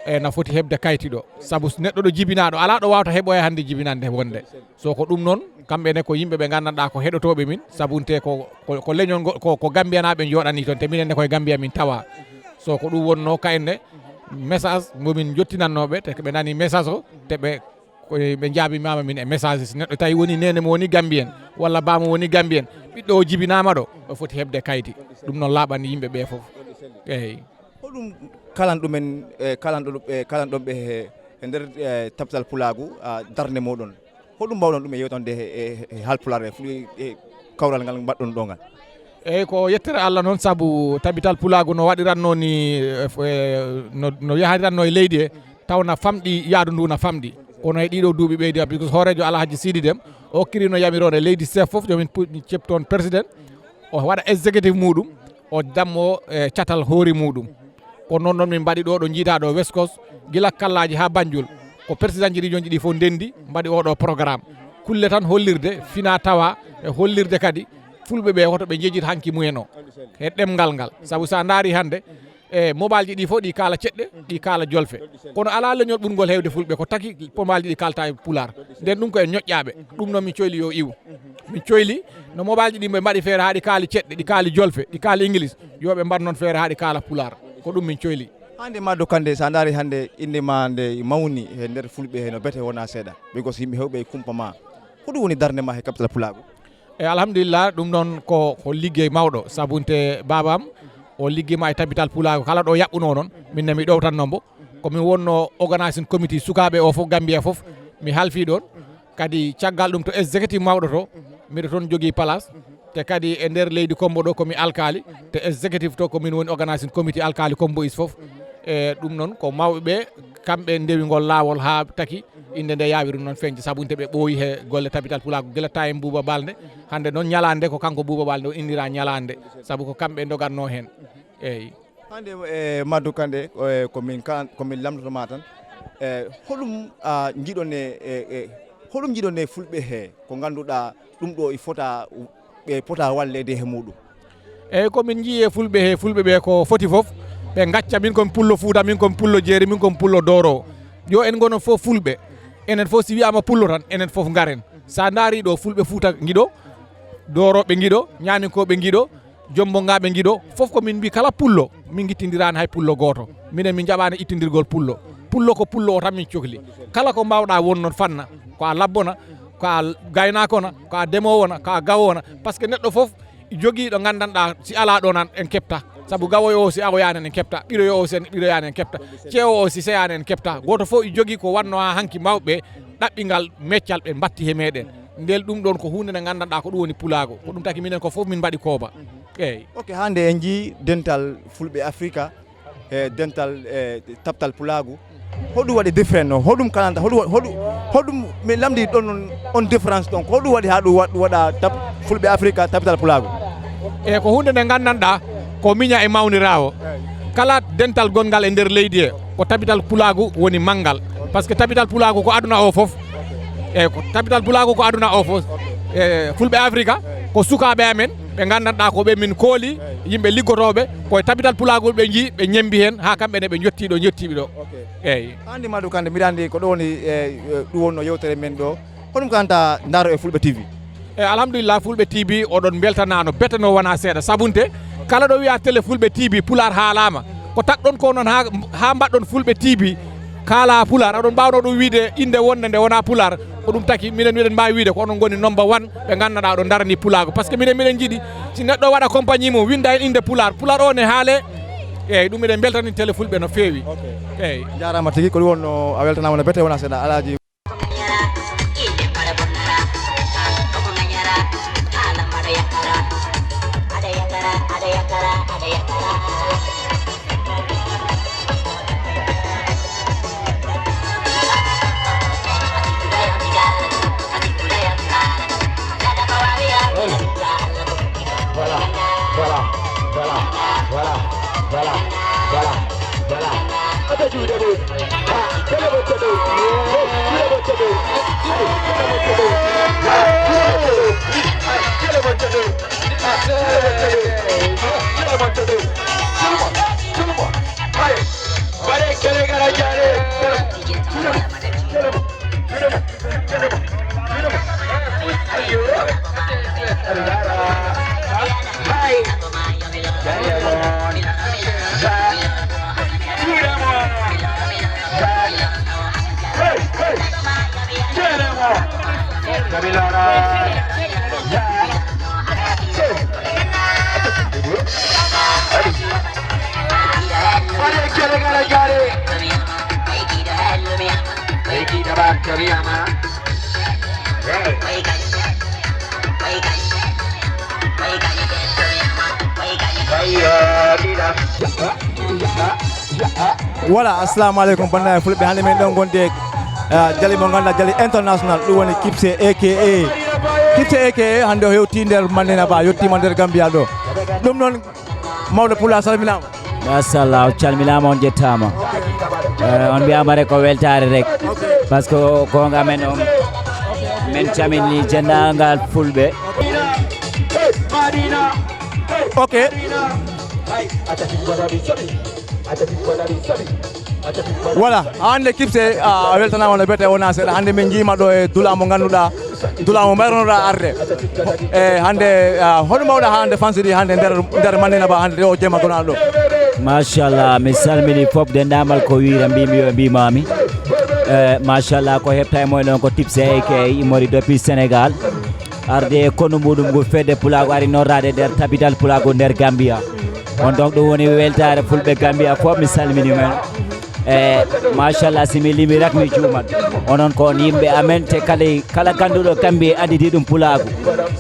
e na foti heɓde kayti ɗo. Sabu si neɗɗo ɗo jibina ɗo, ala ɗo wawta heɓoya hannde jibinande wonde. So ko ɗum noon, kamɓe ne ko yimɓe ɓe nganndanɗaa ko heɗotooɓe min, sabunte ko, ko, ko leñol ngo, ko, ko Gambiyanaɓe jooɗani toon, te minen ne koye Gambiya min tawa. So ko ɗum wonno ka enne message mo min jottinannooɓe, te ko ɓe nani message o, te ɓe, ko ɓe njaabimama min e message. Si neɗɗo tawi woni nene mo woni Gambiyen, walla bamo woni Gambiyen, ɓiɗɗo o jibinama ɗo, o foti heɓde kayti. Ɗum noon laaɓani yimɓe ɓe fof. Eyyi. Hoɗum kalan ɗumen, e kalan ɗo, e kalan ɗon ɓe he, e nder, e, Tabital Pulaagu, a, darnde moɗon? Hoɗum mbawɗon ɗum e yewtande he, e, e Haalpulaar e Ful-, e kawral ngal mbaɗɗon ɗo ngal? Eyyi, ko yettere Allah noon, sabu Tabital Pulaagu no waɗiranno ni, e, f-, e, no, no yahriranno e leydi he, taw na famɗi, yaadu ndu na famɗi. Kono e ɗiɗo duuɓi ɓeydi, parce que hooreejo Alhaji Sidi Dem, o okkirino yamiroore leydi chef fof, yo min pu-, cep toon président, o waɗa exécutif muɗum, o dammo, e, catal hoore muɗum. Ko noon noon min mbaɗi ɗo, ɗo njiiɗaa ɗo West Coast, gila Kallaaji haa Banjul, ko président ji région ji ɗi fof ndenndi, mbaɗi oɗo programme. Kulle tan hollirde, fina tawa, e hollirde kadi fulɓe ɓe hoto ɓe njejit hanki mumen o, he ɗemngal ngal. Sabu so a ndaari hannde, e mobalji ɗi fof ɗi kaala ceɗɗe, ɗi kaala jolfe. Kono alaa leñol ɓurngol heewde fulɓe ko taki mobalji ɗi kaalta e pulaar. Nden ɗum ko en ñoƴƴaaɓe. Ɗum noon min coyli yo iwu. Min coyli no mobalji ɗi ɓe mbaɗi feere haa ɗi kaali ceɗɗe, ɗi kaali jolfe, ɗi kaali English. Yo ɓe mbaɗ noon feere haa ɗi kaala pulaar. Ko ɗum min coyli. Hannde Madou Kandé, so a ndaari hannde innde ma nde mawni he nder fulɓe he no bete wona seeɗa. Because yimɓe heewɓe e kumpa ma. Ko ɗum woni darnde ma he Capital Pulaagu? E alhamdulillah, ɗum noon ko, ko liggey mawɗo. Sabunte baabam, o liggima e Tabital Pulaagu. Kala ɗo yaɓɓuno noon, min ne mi ɗowtanno mbo. Ko min wonno organizing committee sukaaɓe o fof, Gambia fof. Mi halfi ɗon. Kadi caggal ɗum to executive mawɗo to, miɗo toon jogii place. Te kadi e nder leydi Kombo ɗo ko mi alkaali. Te executive to ko min woni organizing committee alkaali Kombo is fof. E ɗum noon ko mawɓe ɓe, kamɓe ndewi ngol laawol haa taki. Innde nde yaawi ɗum noon feeñde, sabu nde ɓe ɓooyi he golle Tabital Pulaagu gila time Buuba Balde. Hannde noon ñalaande ko kanko Buuba Balde o innira ñalaande, sabu ko kamɓe ndogatnoo heen. Eeyi. Hannde, e, Madou Kandé, e, ko min ka-, ko min lamndoto ma tan. E, hoɗum, a, njiɗon e, e, e, hoɗum njiɗon e fulɓe he ko ngannduɗaa ɗum ɗo e fota ɓe pota walleede he muɗum? Eyyi, ko min njii e fulɓe he, fulɓe ɓe ko foti fof, ɓe ngacca, min ko mi pullo Fuuta, min ko mi pullo Jeeri, min ko mi pullo Dooro. Yo en ngono fof fulɓe. Enen fof si wiyaama pullo tan, enen fof ngaren. Sa ndaari ɗo, fulɓe Fuuta ngiɗo, Dooroɓe ngiɗo, Ñaaninkooɓe ngiɗo, Jombo ngaɓe ngiɗo fof ko min mbi kala pullo, min gittindiraani hay pullo gooto. Minen min njaɓaani ittindirgol pullo. Pullo ko pullo o tan min cohli. Kala ko mbaawɗaa won noon fanna, ko a labbona, ko a gaynaakona, ko a demowona, ko a gawona. Par ce que neɗɗo fof jogiiɗo nganndanɗaa si alaa ɗo nan en keɓta. Sabu gawoyo o si awoyaani en keɓta, ɓiroyo o si en ɓiroyaani en keɓta. Ceewo o si seyaani en keɓta. Gooto fof i jogii ko wannoo haa hanki mawɓe ɗaɓɓingal meccal ɓe mbatti he meɗen. Ndel ɗum ɗon ko huunde nde nganndanɗaa ko ɗum woni pulaagu. Ko ɗum taki minen ko fof min mbaɗi kooba. Eeyi. Ok, hannde en njii dental fulɓe Afrika e dental e taɓtal pulaagu. Hoɗum waɗi différent no? Hoɗum kalanta? Hoɗum wa-, hoɗum, hoɗum mi lamndi ɗon on, on différence ɗon? Ko hoɗum waɗi haa ɗum wa-, ɗum waɗa tab-, fulɓe Afrika taɓtal pulaagu? E ko huunde nde nganndanɗaa ko miña e mawniraawo. Kala dental gonngal e nder leydi he, ko tabital pulaagu woni manngal. Par ce que tabital pulaagu ko aduna o fof. E ko tabital pulaagu ko aduna o fof. E fulɓe Afrika ko sukaaɓe amen, ɓe nganndanɗaa ko ɓe min kooli, yimɓe liggotooɓe, ko e tabital pulaagu ɓe njii, ɓe ñemmbi heen, haa kamɓe ne ɓe njottii ɗo, njottiiɓe ɗo. Eeyi. Anndi Madou Kandé, mbiɗa anndi ko ɗo woni, e, e, ɗum wonno yewtere men ɗo. Hoɗum kalanta Ndaaro e Fulɓe T V? E alhamdulillah, Fulɓe T V, oɗon mbeltanaano, bete no wona seeɗa. Sabunte, kala ɗo wiya télé Fulɓe T V, Pulaar haalaama. Ko takɗon ko noon haa, haa mbaɗɗon Fulɓe T V, kaala Pulaar. Aɗon mbaawno ɗum wiide innde wonde nde wona Pulaar. Ko ɗum taki minen miɗen mbaawi wiide ko onon ngoni number one ɓe nganndanɗaa oɗon ndarani Pulaagu. Par ce que minen miɗen njiɗi, si neɗɗo waɗa compagnie mum, winnda heen innde Pulaar. Pulaar o ne haale. Eeyi, ɗum miɗen mbeltani télé Fulɓe no feewi. Ok. Eeyi. Njaaraama tigi, ko ɗum wonno a weltanaama no bete wona seeɗa, Alaaji. Voilà, voilà, voilà, voilà, voilà, voilà, voilà. Ata juuɗe ɗo. Ha, tele mo tele. Hey, tele mo tele. Hey, tele mo tele. Hey, tele mo tele. Hey, tele mo tele. Hey, tele mo tele. Hey, tele mo tele. Tele mo, tele mo. Hey, bare kele gara jare. Tele mo, tele mo, tele mo. Voilà, assalamu aleykum, banndiraaɓe fulɓe. Hannde min ɗon ngondi e, ah, jali mo ngannduɗaa, jali international, ɗum woni Kipse A K A. Kipse A K A hannde o hewti nder Mandena Ba, yettiima nder Gambia ɗo. Ɗum noon, mawɗo Pulaar, salminaama. Machallah, on calminaama, on njettaama. Eh, on mbiyaama rek ko weltaare rek. Par ce que goonga men on, men camini denndaangal fulɓe. Ok. Voilà, hannde Kipse, a, a weltanaama no bete wona seeɗa. Hannde min njiima ɗo e dula mo ngannduɗaa, dula mo mbayronoɗaa arde. E hannde, a, hono mawɗa hannde fansidi hannde nder, nder Mandena Ba hannde o jemma gonaa ɗo? Machallah, mi salmini fof, denndaangal ko wiira mbimi yo mbimami. E, machallah, ko heɓta e moy noon ko Tipse A K A immori depuis Sénégal. Arde e konu muɗum ngu fedde pulaagu ari norraade nder tabital pulaagu nder Gambia. On donc ɗum woni weltaare fulɓe Gambia fof, mi salmini men. E machallah, si mi limi rak mi juumat. Onon ko on yimɓe amen, te kala, kala ganduɗo Gambie additi ɗum pulaagu.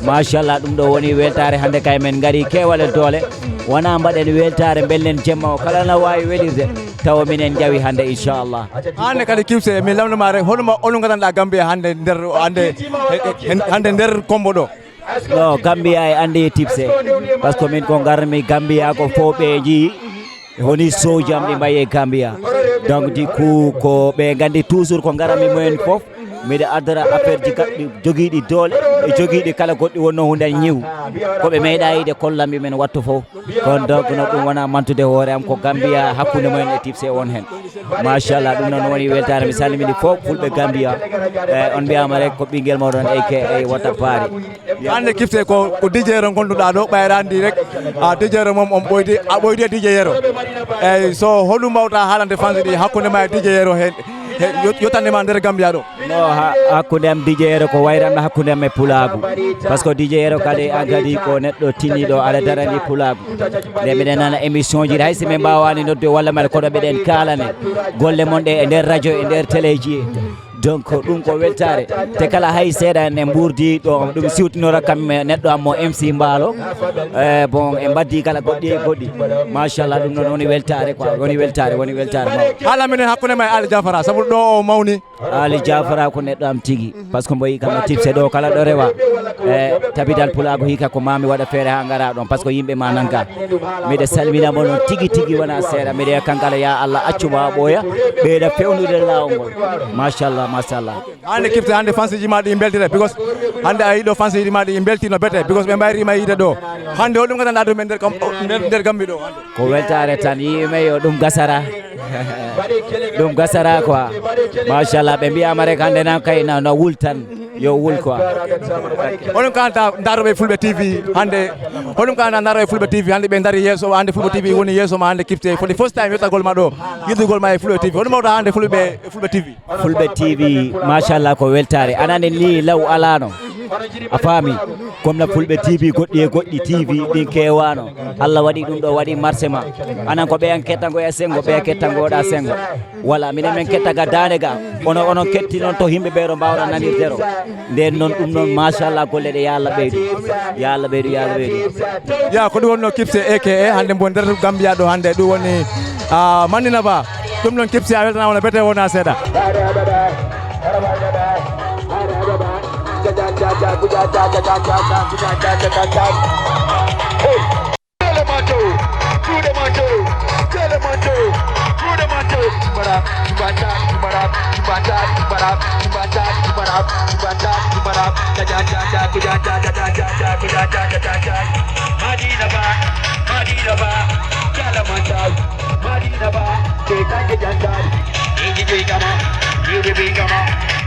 Machallah, ɗum ɗo woni weltaare hannde kay men ngari keewal e doole. Wona mbaɗen weltaare mbellen jemma o kala na waawi welirde. Tawa minen njawi hannde inchallah. Hannde kadi Kipse, mi lamndoma rek, hono ma, ono ngadanɗa Gambia hannde nder, hannde, hannde nder Kombo ɗo? No, Gambia e anndi e Tipse. Par ce que min ko ngarmi Gambia ko fof ɓe njii. Honi soojam ɗi mbayi e Gambia. Donc, du coup, ko ɓe nganndi toujours ko ngarami mumen fof. Miɗo ardora affaire ji gaɗɗi jogiiɗi doole e jogiiɗi kala goɗɗi wonnoo huunde ñiw. Ko ɓe meeɗaa yiide kollamɓe men wattu fof. Kono donc no ɗum wona mantude hoore am ko Gambia hakkunde mumen e Tipse on heen. Machallah, ɗum noon woni weltaare. Mi salmini fof fulɓe Gambia. E on mbiyaama rek ko ɓinngel mooɗon A K A wata paari. Hannde Kipse ko, ko D J Yero ngonduɗaa ɗo, ɓayraandi rek. A D J Yero moom on ɓoydi, a ɓoydi e D J Yero. Eyyi, so hoɗum mbawta haalande fans ɗi hakkunde ma e D J Yero heen? He, yot-, yottande ma nder Gambia ɗo. No, ha-, hakkunde am D J Yero ko wayranno hakkunde am e pulaagu. Par ce que D J Yero kadi, an kadi ko neɗɗo tinniɗo, aɗa darani pulaagu. Nde miɗen nana émission ji, hay si min mbaawani nodde walla mbaɗa koɗo meɗen kaalane golle mon ɗe e nder radio, e nder télé ji. Donc ɗum ko weltaare. Te kala hay seeɗa en mbuurdi ɗo, ɗum siwtinora kam neɗɗo am mo M C Mbaalo. Eh, bon, en mbaddi kala goɗɗi e goɗɗi. Machallah, ɗum noon woni weltaare quoi, woni weltaare, woni weltaare mawɗo. Haala minen hakkunde ma e Ali Jafara, sabu ɗo o mawni. Ali Jafara ko neɗɗo am tigi, par ce que mbo yi kam no Tipse ɗo kala ɗo rewa. E tabidal pulaagu hikka ko mami waɗa feere ha ngara ɗon, par ce que yimɓe ma nanka. Miɗo salmina mo noon tigi tigi wona seeɗa, miɗo yiya kankala ya Allah accu ma ɓooya, ɓeyda fewnude laawol ngol. Machallah, machallah. Hannde Kipse, hannde fans ji ma ɗi mbeltire, because hannde a yiɗo fans ji ma ɗi mbeltino bete, because ɓe mbayri ma yiide ɗo. Hannde o ɗum gandanɗa ɗum e nder kam, nder, nder Gambi ɗo hannde. Ko weltaare tan, yiimi yo ɗum gasara. Ɗum gasara quoi. Machallah, ɓe mbiyama rek hannde nan kay na, na wul tan. Yo wul quoi. Hoɗum ka nda-, ndaroɓe Fulɓe T V hannde? Hoɗum ka nda-, ndaroɓe Fulɓe T V hannde? Ɓe ndari yeeso, hannde Fulɓe T V woni yeeso ma hannde Kipse. For the first time yettagol ma ɗo, yiɗugol ma e Fulɓe T V. Hoɗum mbawta hannde Fulɓe, Fulɓe T V? Fulɓe T V, machallah, ko weltaare. Anani ni law alano. A faami? Comme na Fulɓe T V goɗɗi e goɗɗi T V ɗin kewano. Allah waɗi ɗum ɗo, waɗi marché ma. Anan ko ɓeyan kettango e sengo, ɓeya kettango ɗa sengo. Wala, minen min ketta ga daande ga. Ono, onon ketti noon to yimɓe ɓe ɗo mbawɗa nanirde ɗo. Nden noon, ɗum noon, machallah, golle ɗe, ya Allah ɓeydu. Ya Allah ɓeydu, ya Allah ɓeydu. Ya, ko ɗum wonno Kipse A K A, hannde mbo nder Gambia ɗo hannde, ɗum woni, ah, Manina Ba. Ɗum noon Kipse a weltana wona bete wona seeɗa. Hey! Tell them I do. Do them I do. Tell them I do. Do them I do. Tumba rap, tumba ta, tumba rap, tumba ta, tumba rap, tumba ta, tumba rap, tumba ta, tumba rap. Ja, ja, ja, ja, ku, ja, ja, ja. Madina ba, Madina ba. Tell them I do. Madina ba. Ke kanje jantan. Inji be kama. Inji be kama.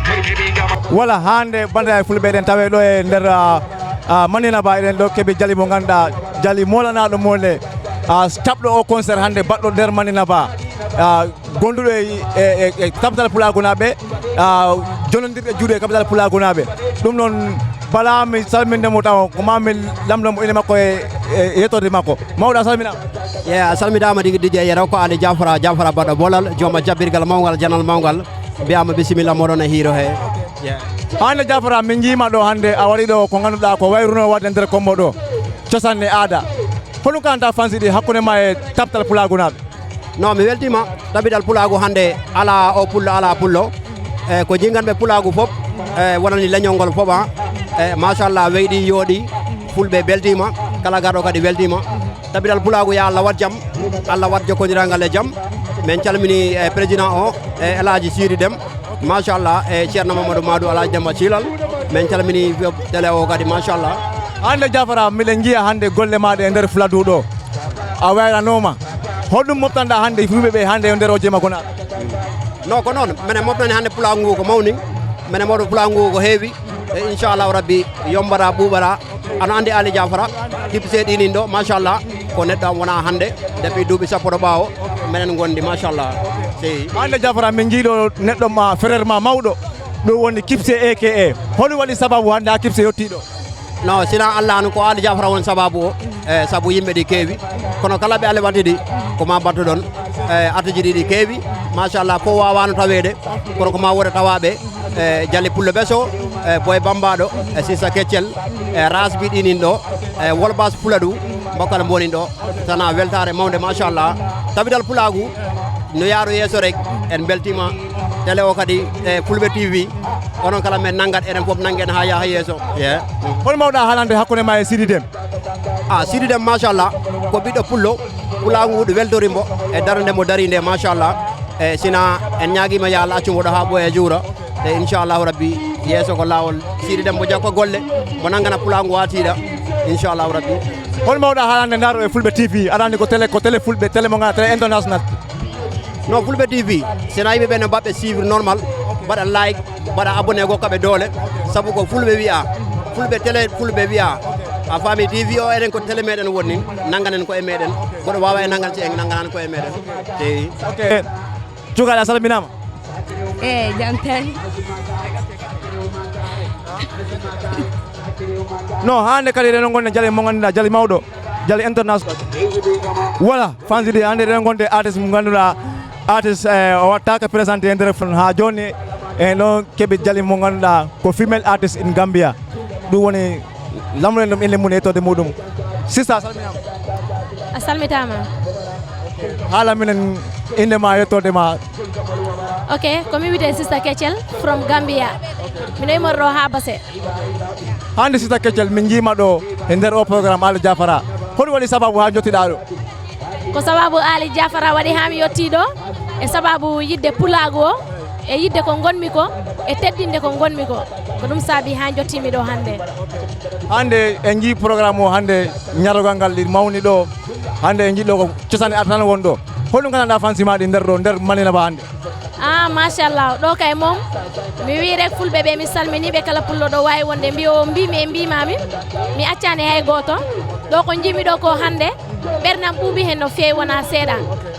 Inji be kama. Wala hande banda e fulɓe ɗen tawe ɗo e nder, ah, ah, Manina Ba, eɗen ɗo keɓi jali mo ganduɗa, jali molanaɗo mole, ah, taɓɗo o concert hande baɗɗo nder Manina Ba, ah, gonduɗo e, e, e, e capital pulagunaaɓe, ah, jonondirɓe juuɗe e capital pulagunaaɓe. Ɗum noon, bala mi salminde mo taw, ko ma mi lamndo mo ine makko e, e yettode makko. Mawɗo, a salminaama. Ye, a salminaama tigi, D J Yero, ko Ali Jafara, Jafara baɗɗo bolal, jooma jabbirgal mawngal, janal mawngal. Mbiyaama bisimilla moɗon e hiiro he. Ye. Hannde Jafara, min njiima ɗo hannde, a wari ɗo ko ngannduɗaa ko wayruno waɗde nder Kombo ɗo. Cosaan e aada. Hono kanta fansi ɗi hakkunde ma e capital pulagunaaɓe? No, mi weltiima. Tabidal pulaagu hannde alaa o pullo, alaa pullo. E ko jinganɓe pulaagu fof, e wonani leñol ngol fof, a. E machallah, weyɗi, yooɗi, fulɓe beltiima, kala garɗo kadi weltiima. Tabidal pulaagu, ya Allah waɗ jam, Allah waɗ jokkondiral ngal e jam. Min calmini, e président o, e El Hadji Sidi Dem, machallah, e Ceerno Mamadou Madou, El Hadji Demba Cilal. Min calmini télé o kadi, machallah. Hannde Jafara, miɗen njiya hannde golle maaɗa e nder Fuladu ɗo. A wayranooma. Holɗum moftanɗaa hannde e fulɓe ɓe hannde e nder o jema Gonaaɓe? No, ko noon. Minen moftani hannde pulaagu ngu ko mawni. Minen mofta pulaagu ngu ko heewi. E inchallahu rabbi, yombata, ɓuuɓata. Ano anndi Ali Jafara, Tipse ɗinin ɗo, machallah. Ko neɗɗo am wona hannde. Depuis duuɓi sappo to ɓaawo, minen ngondi, machallah. Sey. Hannde Jafara, min njii ɗo neɗɗo ma, frère ma mawɗo. Ɗum woni Kipse A K A. Holɗum waɗi sababu hannde haa Kipse yettii ɗo? No, sina Allah no ko Ali Jafara woni sababu o, e sabu yimɓe ɗi keewi. Kono kala ɓe Allah waɗtidi, ko ma mbattuɗon, e artiji ɗi ɗi keewi. Machallah, fof waawano taweede, kono ko ma wota tawaaɓe, e Jali Pullo Beso, e Boy Bambaɗo, e Sisa Keccel, e Rasbi ɗinin ɗo, e Wolbas Fuladu, mbokkal mbonin ɗo. Sana weltaare mawnde, machallah. Tabidal Pulaagu, no yaaru yeeso rek, en beltiima. Télé o kadi, e Fulɓe T V, onon kala men nanngat, enen fof nanngen haa yaha yeeso. Ye. Hol mawɗa haalande hakkunde ma e Sidi Dem? Ah, Sidi Dem, machallah, ko ɓiɗɗo pullo, pulaagu ngu ɗo weltori mbo, e darnde mo dari nde, machallah. E sina en ñaagiima yo Allah accu mbo ɗo haa ɓooya juura. Te inchallahu rabbi, yeeso ko laawol. Siidi Dem mbo jakko golle, mbo nanngana pulaagu waatiiɗa, inchallahu rabbi. Hol mawɗa haalande ndaaro e Fulɓe T V? Aɗa anndi ko télé, ko télé Fulɓe, télé mo ngana télé international. No Fulɓe T V, sena yimɓe ɓe no mbaɓɓe suivre normal, mbaɗa like, mbaɗa abonné, gokka ɓe doole, sabu ko Fulɓe wiya, Fulɓe télé, Fulɓe wiya. A faami, T V o enen ko télé meɗen woni, nannganen ko e meɗen. Goɗɗo waawa e nanngan si en nannganan ko e meɗen. Eyi. Ok. Cukaɗa, a salminaama. Eyi, jam tan. No, hannde kadi eɗen ngonde jale mo ngannduɗaa, jale mawɗo, jale international. Voilà, fansi de hannde eɗen ngonde artiste mo ngannduɗaa, artiste, eh, o wattaaka présenté e nder fon haa jooni. E ɗon keɓi jale mo ngannduɗaa ko female artist in Gambia. Ɗum woni lamren ɗum innde mum e yettode muɗum. Sista, a salminaama. A salmitaama. Haala minen innde ma, yettode ma. Ok, ko mi wiyetee Sista Keccel from Gambia. Mino immorɗo haa Base. Hannde Sista Keccel, min njiima ɗo e nder o programme Aali Jafara. Hoɗum waɗi sababu haa njottiɗaa ɗo? Ko sababu Aali Jafara waɗi haa mi yottii ɗo, e sababu yiɗde pulaagu o, e yiɗde ko ngonmi ko, e teddinde ko ngonmi ko. Ko ɗum saabi haa njottiimi ɗo hannde. Hannde en njii programme o, hannde ñarogal ngal ɗi mawni ɗo. Hannde en njii ɗo ko cosaan e aada tan won ɗo. Holɗum nganndanɗaa fansi ma ɗi nder ɗo, nder Madina Ba hannde? Ah, machallah, ɗo kay mom, mi wii rek Fulɓe ɓe, mi salminii ɓe kala pullo ɗo waawi wonde, mbi o mbii mi e mbii ma mi, mi accaani hay gooto. Ɗo ko njiimi ɗo ko hannde, ɓernam ɓuuɓi heen no feewi wonaa seeɗa.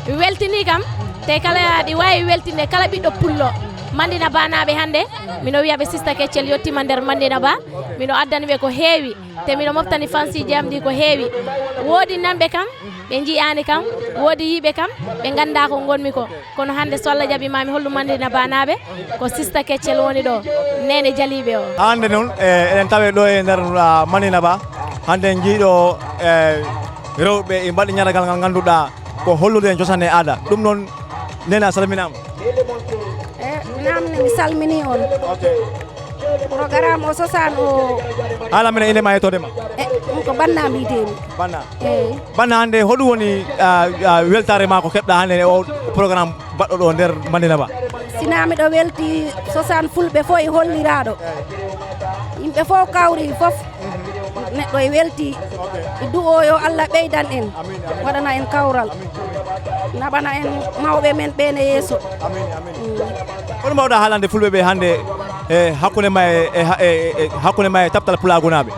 Mi weltinii kam, te kala ɗi waawi weltinde kala ɓiɗɗo pullo. Madina Ba naaɓe hannde, mino wiya ɓe Sista Keccel yottiima nder Madina Ba, mino addani ɓe ko heewi. Te miɗo moftani fansiiji am ɗi ko heewi. Woodi nanɓe kam, ɓe njiyaani kam, woodi yiiɓe kam, ɓe nganndaa ko ngonmi ko. Kono hannde so Allah jaɓi ma mi hollu Madina Ba naaɓe, ko Sista Keccel woni ɗo, neene jaliiɓe o. Hannde noon, eh, eɗen tawe ɗo e nder, ah, Madina Ba. Hannde en njii ɗo, eh, rewɓe e mbaɗi ñaaragal ngal ngannduɗaa ko hollude en cosaan e aada. Ɗum noon, neene a salminaama. Eh, naamne, mi salminii on. Ok. Programme o sosaama o. Haala minen innde ma e yettode ma. Eh, ɗum ko Banna mbiyetee-mi. Banna. Eyi. Banna, hannde hoɗum woni, ah, ah, weltaare ma ko keɓɗaa hannde e o programme baɗɗo ɗo nder Madina Ba? Sinaa miɗo weltii sosaama Fulɓe fof e holliraaɗo. Yimɓe fof kawri fof. Neɗɗo e weltii. Ok. E du'o yo Allah ɓeydan en. Amiin, amiin. Waɗana en kawral. Amiin. Naɓana en mawɓe men ɓeen e yeeso. Amiin, amiin. Mm. Hono mbaawɗaa haalande Fulɓe ɓe hannde e hakkunde ma e, e, e, e hakkunde ma e Taptal Pulaagu Naaɓe?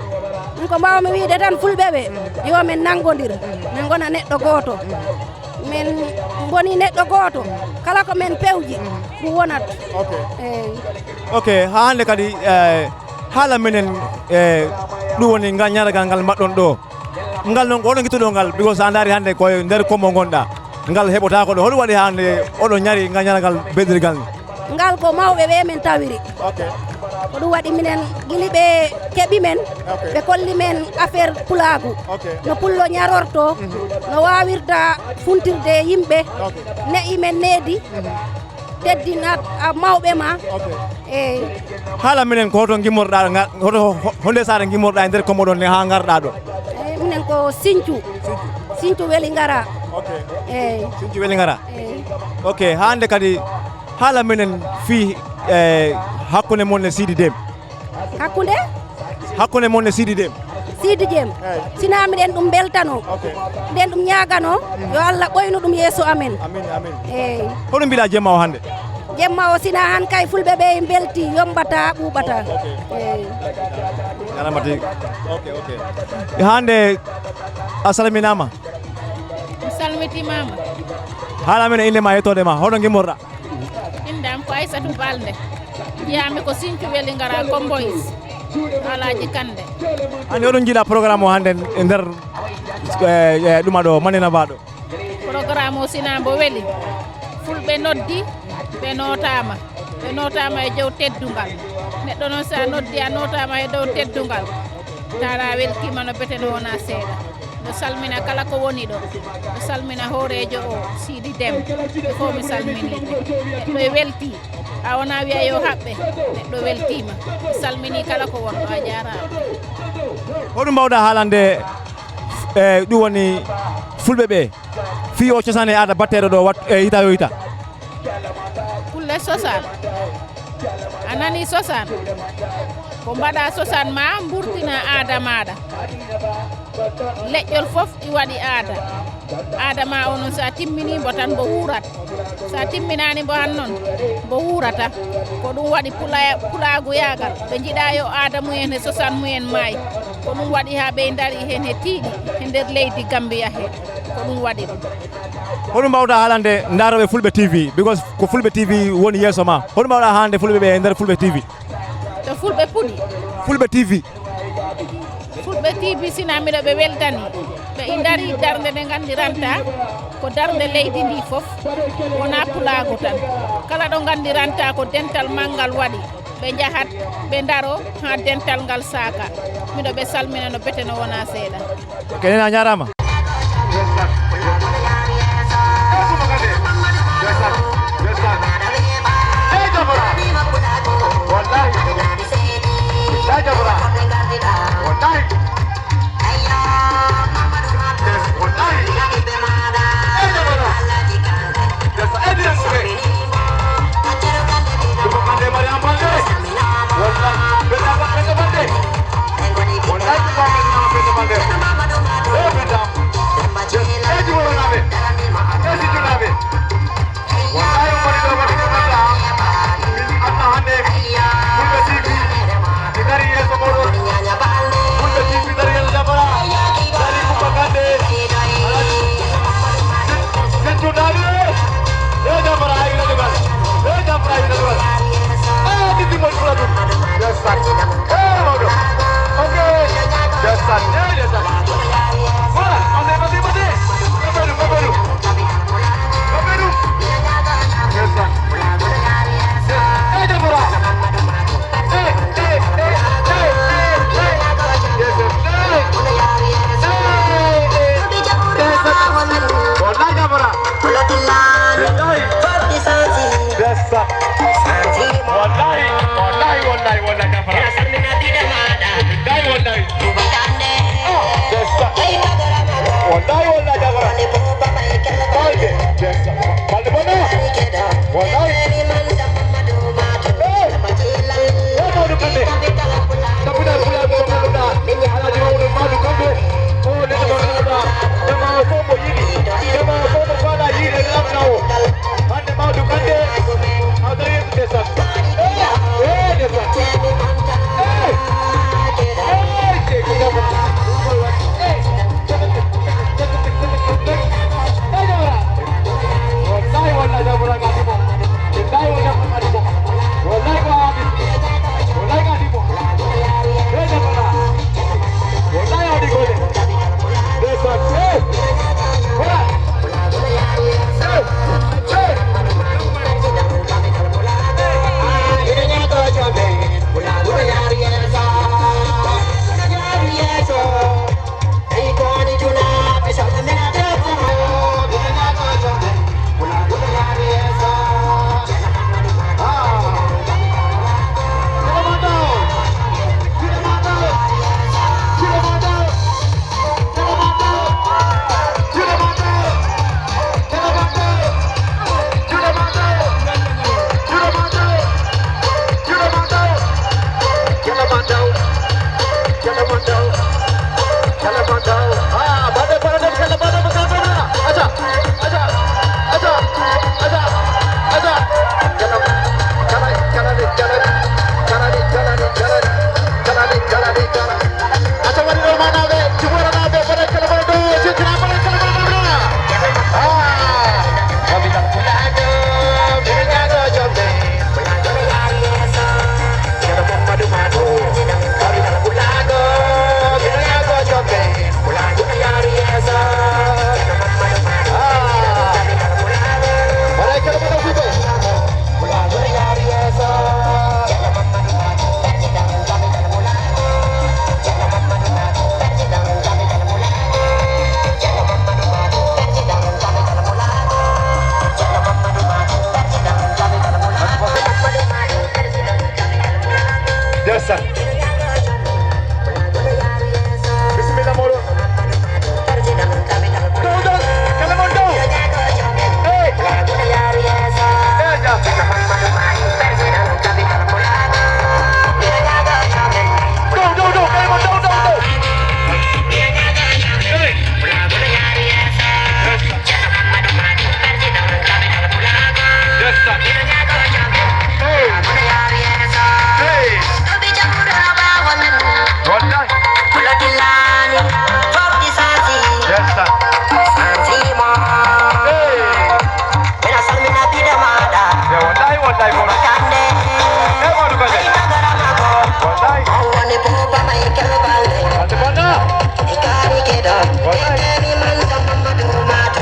Ɗum ko mbaawmi wiyde tan Fulɓe ɓe, yo men nanngondir, men ngona neɗɗo gooto. Men ngoni neɗɗo gooto, kala ko men pewji, ɗum wonat. Ok. Eyi. Ok, haa hannde kadi, eh, haala minen, eh, ɗum woni ngal ñaaragal ngal mbaɗɗon ɗo. Ngal noon, ko hono ngittuɗon ngal, because a ndaari hannde ko e nder Kombo ngonɗaa. Ngal heɓotaako ɗo. Hoɗum waɗi hannde oɗon ñaari ngal ñaaragal beɗirgal ni? Ngal ko mawɓe ɓe men tawiri. Ok. Ko ɗum waɗi minen gila ɓe keɓi men, ok, ɓe kolli men affaire pulaagu. Ok. No pullo ñarortoo, mhm, no waawirta funtirde yimɓe, ok, ne'i men needi, mhm, teddinat a mawɓe ma. Ok. Eyi. Haala minen ko hoto ngimmorɗaa, nga-, hoto, ho-, honde saare ngimmorɗaa e nder Kombo ɗon ne haa ngarɗaa ɗo? Eyi, minen ko Sinthiou. Sinthiou. Sinthiou weli ngara. Ok. Eyi. Sinthiou weli ngara? Eyi. Ok, haa hannde kadi haala minen fii, eh, hakkunde mon e Siidi Dem. Hakkunde? Hakkunde mon e Siidi Dem. Siidi Dem. Eyi. Sinaa miɗen ɗum mbeltanoo. Ok. Miɗen ɗum ñaaganoo, yo Allah ɓoynu ɗum yeeso amen. Amin, amin. Eyi. Hono mbiɗa jemma o hannde? Jemma o sinaa han kay Fulɓe ɓe mbeltii, yombata, ɓuuɓata. Ok. Eyi. Jaaraama tigi. Ok, ok. Hannde a salminaama. Mi salmitimaama. Haala minen innde ma e yettoode ma. Hono ngimmorɗaa? Innde am ko Aissatou Balde. Jeyaa-mi ko Sinthiou Wellingara Kombois. Alaaji Kande. Hannde hoɗum njiiɗaa programme o hannde e nder, eh, eh, ɗuma ɗo, Madina Ba ɗo? Programme o sinaa mbo weli. Fulɓe noddi, ɓe nootaama. Ɓe nootaama e dow teddungal. Neɗɗo noon, so a noddi, a nootaama e dow teddungal. Tawa a weltiima no betee no wonaa seeɗa. Miɗo salmina kala ko woni ɗo. Miɗo salmina hooreejo o, Siidi Dem. Ɓe fof mi salminii ɓe. Neɗɗo e weltii. A wonaa wiya yo haɓɓe. Neɗɗo weltiima. Mi salminii kala ko wonɗo. A jaaraama. Hoɗum mbaawɗaa haalande, e, ɗum woni Fulɓe ɓe? Fii o cosaan e aada batteeɗo ɗo wat-, e hita yo hita. Kulle cosaan. A nani sosan? Ko mbaɗa sosan ma mburtina aada maɗa. Leƴƴol fof i waɗi aada. Aada ma o noon, so a timmini mbo tan mbo wuurat. So a timminani mbo han noon, mbo wuurata. Ko ɗum waɗi pula-, pulaagu yaagal. Ɓe njiɗa yo aada mumen e sosan mumen maay. Ko ɗum waɗi haa ɓe ndari heen he tiiɗi he nder leydi Gambia he. Ko ɗum waɗi ɗum. Hoɗum mbawɗa haalande ndaarooɓe Fulɓe T V? Because ko Fulɓe T V woni yeeso ma. Hoɗum mbawɗa haalande Fulɓe ɓe e nder Fulɓe T V? To Fulɓe puɗi. Fulɓe T V. Fulɓe T V, sina miɗo ɓe weltani. Ɓe i ndari darnde nde nganndiranta ko darnde leydi ndi fof. Wona pulaagu tan. Kala ɗo nganndiranta ko dental manngal waɗi. Ɓe njahat, ɓe ndaro haa dental ngal saaka. Miɗo ɓe salmina no bete no wona seeɗa. Ok, Nene, a ñaaraama. Wallahi, on mbaɗi ɗo waɗi ko mbaɗɗa. Min adna hannde, Fulɓe T V, mi dari yeeso mooɗon. Fulɓe T V dari yeeso Jamra. Dari Kumba Kande. Alhaji. Settu dari. Eh, Jamra, ay, la dugal. Eh, Jamra, ay, la dugal. Eh, titi mo fula dum. Yes, sir. Eh, mawɗo. Ok. Yes, sir. Eh, yes, sir. Voilà. Allez, vas-y, vas-y. Go, go, go, go. Wallahi, wallahi, wallahi, wallahi, Jafara. Billahi, wallahi. Wallahi, wallahi, Jafara. Balde, balde bono. Wallahi. Hey! Hey, Maodo Kande. Tabuda, tabuda, tabuda. Alhaji Maodo, Maodo Kande. Oh, le, le, le, le. Jama ko mo yidi. Jama ko mo fala yidi, le, le, le. Hande Maodo Kande. Hande Yeesu ndeysaan. Eh, eh, ndeysaan. Eh. Eh, Seydou Diaw. Eh. Eh, Diawara. Wallahi, wallahi, Diawara ka dimo. Billahi, wallahi, ka dimo. Wallahi, ko amin. Wallahi, ka dimo. Eh, Diawara. Wallahi, a waɗi golle. Ndeysaan. Eh. Voilà. Ndeysaan. Bisimilla mooɗon. Dow, dow. Kala mon dow. Hey. Hey, ja. Hey. Hey. Wallahi. Yes, sir. Hey. Yo, wallahi, wallahi, kono. Eh, Modou Kane. Wallahi. Kande bana. Wallahi.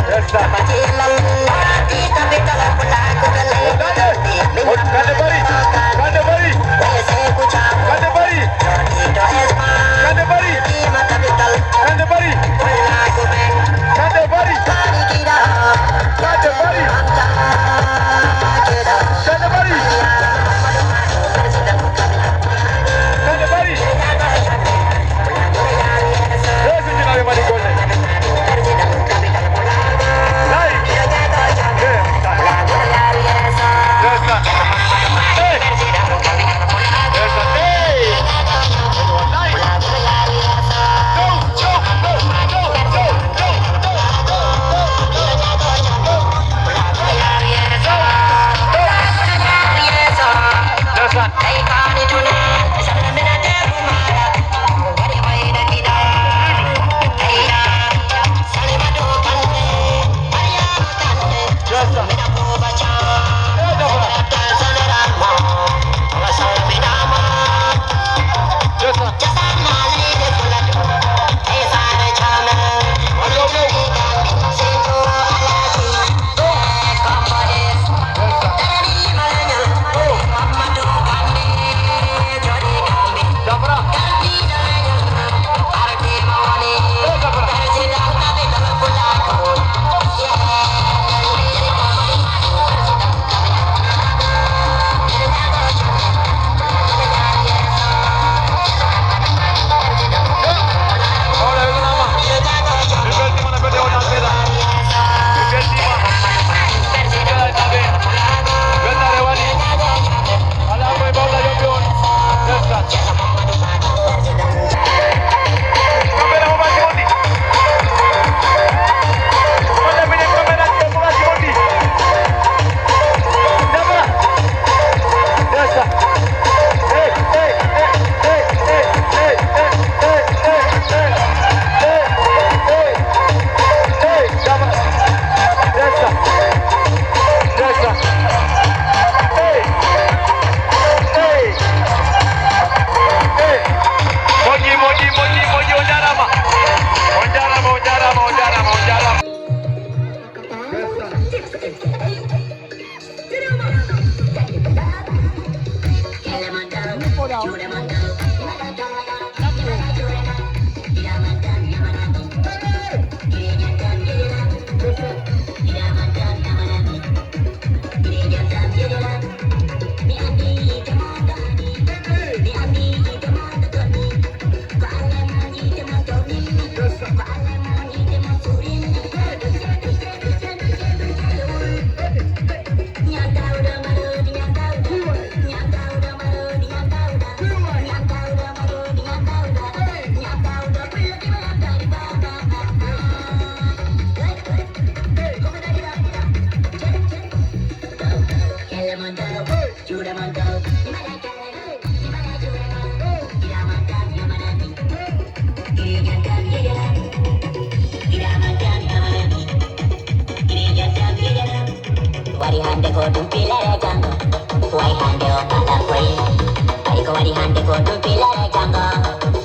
Yes, sir. Kande. Kande bari. Kande bari. Kande bari. Kande bari. Kande bari. Kande bari. Kande bari. Kande bari. Kande bari. Hey, sinjinaaɓe Mali golle. Hey. Yeah. Yes, sir. Hey. Yes, sir. Hey. Hey. Moƴƴi, moƴƴi, moƴƴi, moƴƴi, on njaaraama. On njaaraama, on njaaraama, on njaaraama, on njaaraama. Wari hande ko ɗum pilere jango. Way hande o mbaɗa koy. Ay ko waɗi hande ko ɗum pilere jango.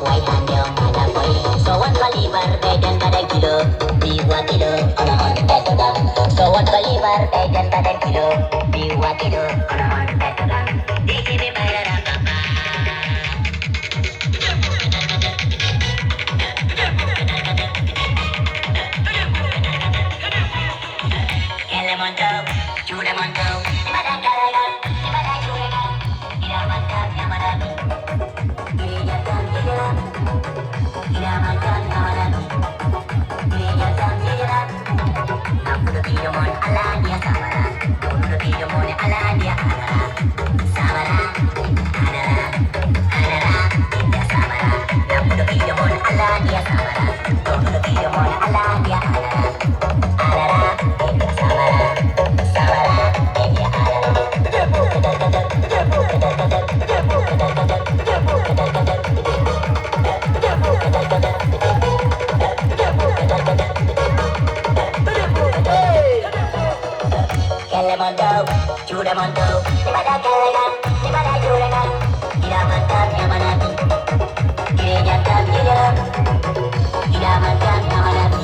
Way hande o mbaɗa koy. So won ko libar ɓeyden mbaɗa kilo. Mi wa kilo. Kono on ɓettoɗa. So won ko libar ɓeyden mbaɗa kilo. Mi wa kilo. Kono on ɓettoɗa. Diji mi ɓayrata papa. Kelle mon dow, juuɗe mon dow, mbaɗa kala ngal, mbaɗa juuɗe ngal. Ina man tan, ina man tan. Ina man tan, ina man tan. Ina man tan, ina man tan. Abdou Guillaume on, Alanya Samara. Abdou Guillaume on, Alanya Samara. Samara, Samara, Samara, Samara. Abdou Guillaume on, Alanya Samara. Abdou Guillaume on, Alanya Samara. Samara, Samara, Samara. Juuɗe mon dow, mi waɗa kewena, mi waɗa juuɗe ngal. Gila man tan yamanaki, gila man tan yamanaki.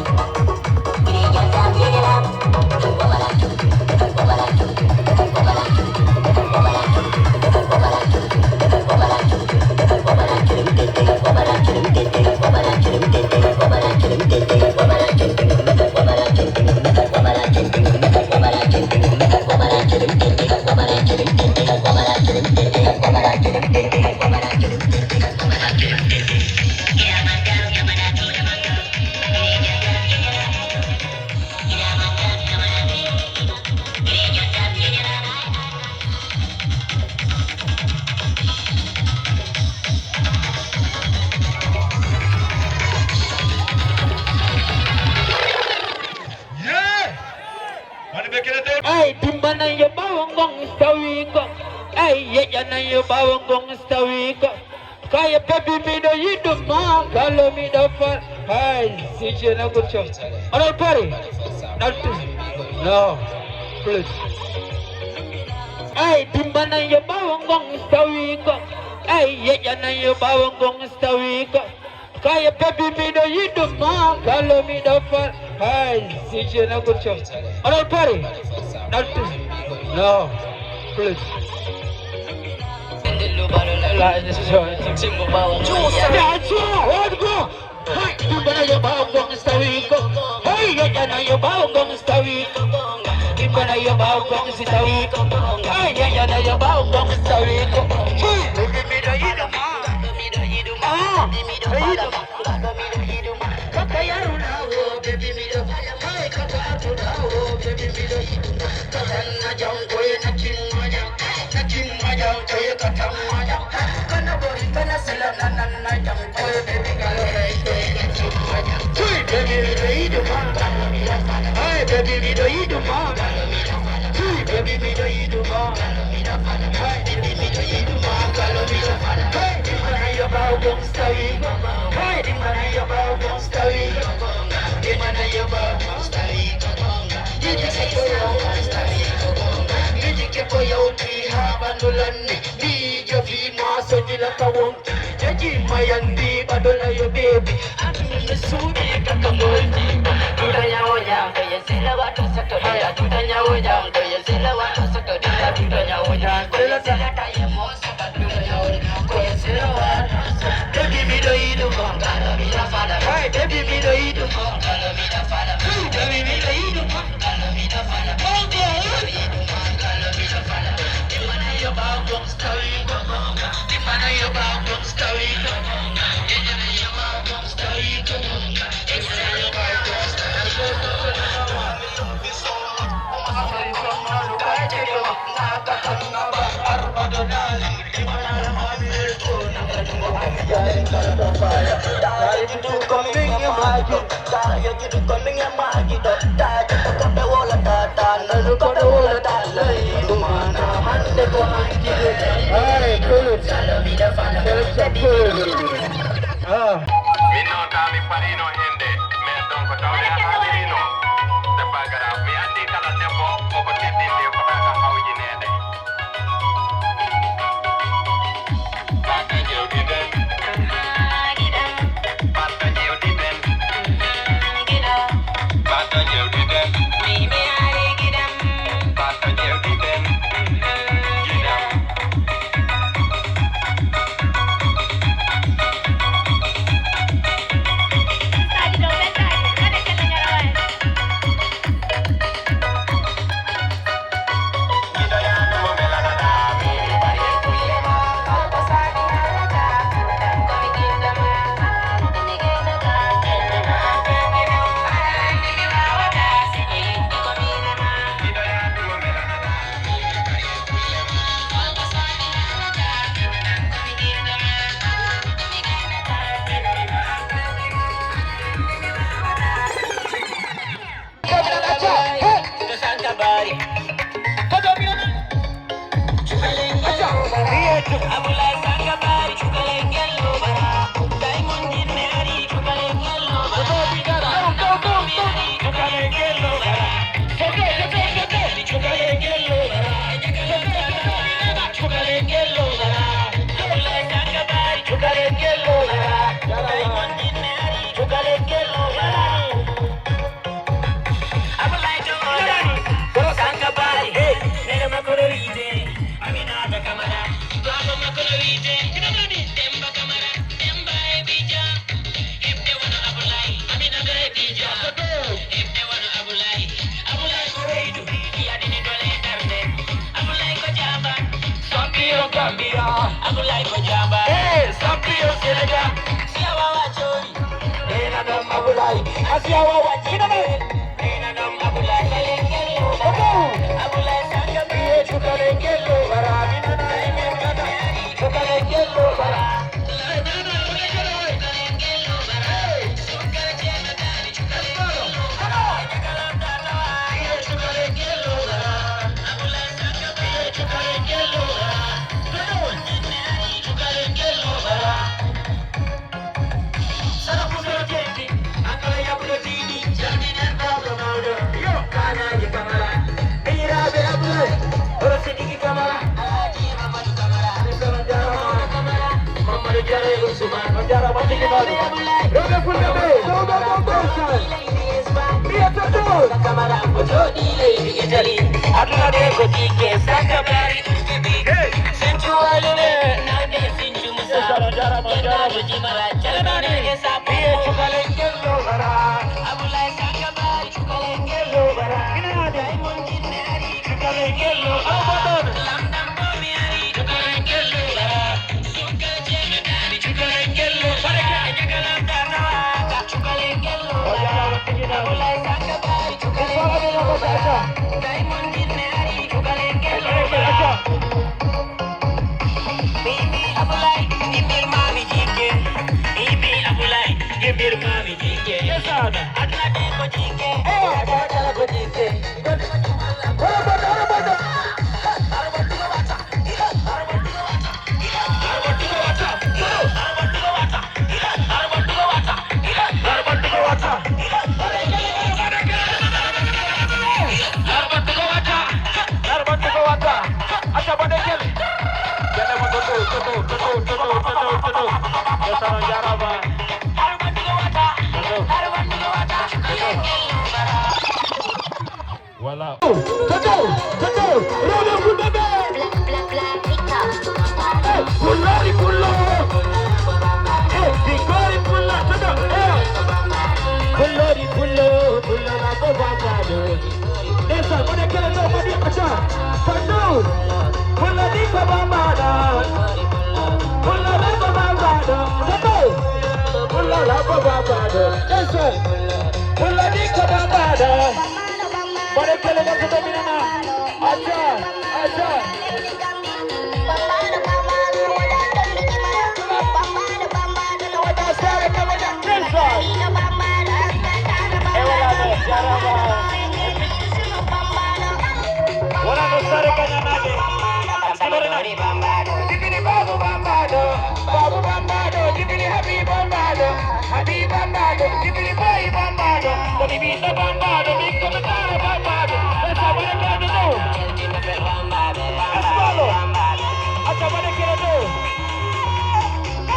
Ay, dimbanan yo ɓaawo ngon tawi ko. Ay, yeƴanan yo ɓaawo ngon tawi ko. Kaya baby, miɗo yiɗuma, kala miɗo fa-, hey, C J na ko chef. Oɗon pari? Nattu. No. Please. Ay, dimbanan yo ɓaawo ngon tawi ko. Ay, yeƴanan yo ɓaawo ngon tawi ko. Kaya baby, miɗo yiɗuma, kala miɗo fa-, hey, C J na ko chef. Oɗon pari? Nattu. No. Please. Hey, dimbanan yo ɓaawo ngon tawi ko. Hey, yeƴanan yo ɓaawo ngon tawi ko. Dimbanan yo ɓaawo ngon tawi ko. Hey, yeƴanan yo ɓaawo ngon tawi ko. Hey, baby, miɗo yiɗuma. Ah, miɗo yiɗuma. Hey, baby, miɗo yiɗuma. Hey, baby, miɗo yiɗuma. Hey, baby, miɗo yiɗuma. Hey, baby, miɗo yiɗuma. Hey, dimbanan yo ɓaawo ngon tawi. Hey, dimbanan yo ɓaawo ngon tawi. Dimbanan yo ɓaawo ngon tawi. Miiji ke ko yawti, miiji ke ko yawti haa ɓandu lanni. Miijo fii ma sodila ka wonki. Jaji ma yandi ɓadola yo beebi. Atu mi suuɗi kaka molti. Tuta nyawo nyanko ye sila wata soto dila. Tuta nyawo nyanko ye sila wata soto dila. Tuta nyawo nyanko ye sila taye mo. Baby, miɗo yiɗuma. Hey, baby, miɗo yiɗuma. Hey, baby, miɗo yiɗuma. Hey, cool it. Selection cool it. Ah. Min noon taa mi pariino heen de, mais donc tawde a haaliriino, c'est pas grave. Mi anndi kala debbo koko teddinte fotaaka hawjineede. Baɗɗo jewtiden. Baɗɗo jewtiden. Baɗɗo jewtiden. Baɗɗo jewtiden. Giɗam. Gambia, Abdoulaye ko jamba. Eh, champion Sénégal. Si a wawa jooɗi, nena ɗam Abdoulaye. A si a wawa jooɗi, nena ɗam Abdoulaye. Abdoulaye Saka ɓe. Cukalel ngel ɗo bara, mi nana e men kata. Cukalel ngel ɗo bara. Mamadou Diarra Ousmane, on jarama tigi noon. Rewɓe Fulɓe ɓe, rewɓe Mawɗo Sall. Mbiyata ɗo. Aduna ɓe ko jikke, Saka Bari. Hey. Sincu Walule, nawde Sincu Musa. On jarama, on jarama. Mbiye cukalel ngel ɗo bara. Abdoulaye Saka Bari, cukalel ngel ɗo bara. Ina yaade. Cukalel ngel ɗo. Awa ɗon. Bibi Abulay, Jimbir Mami Jike. Bibi Abulay, Jimbir Mami Jike. Yes, sir. Aduna de ko jike. Eh, aduna kala ko jike. Ora bata, ora bata. Acca, baɗe gel. Gelle mo toto, toto, toto. Yo Sano jarama. Toto. Toto. Voilà. Toto, toto, rewɓe Fulɓe ɓe. Eh, Pullo di Pullo. Eh, Dikko di Pullo, toto, eh. Pullo di Pullo, Pullo la ko bambado. Ndeysaan, mo nekkere ɗo, mo di acca. Toto. Pullo di ko bambado. Pullo la ko bambado. Toto. Pullo la ko bambado. Ndeysaan. Pullo di ko bambado. Mbaɗe kele ɗon ko ɗo mi nana. Acca, acca. Ndeysaan. E wala ɗo, jarama. Wala ɗo sare kañanaɓe. Sare na. Jibini Babu Bambado, Babu Bambado, Jibini Habibu Bambado, Habibu Bambado, Jibini Boy Bambado, Bobi Bindo Bambado, Big Baba Tara Bambado. Let's have a look at the door. Let's follow. Acha bale kira do.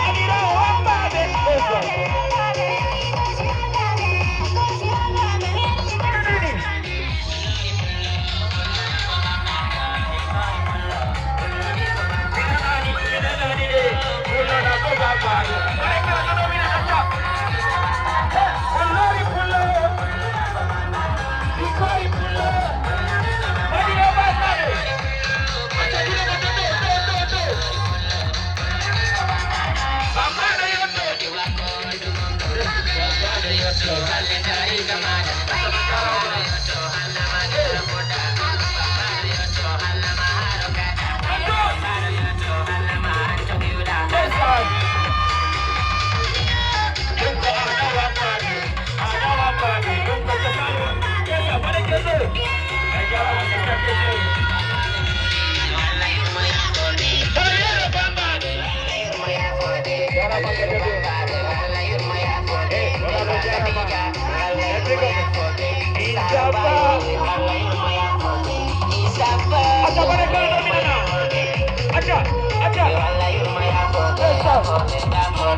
Amira Bambado. Let's go.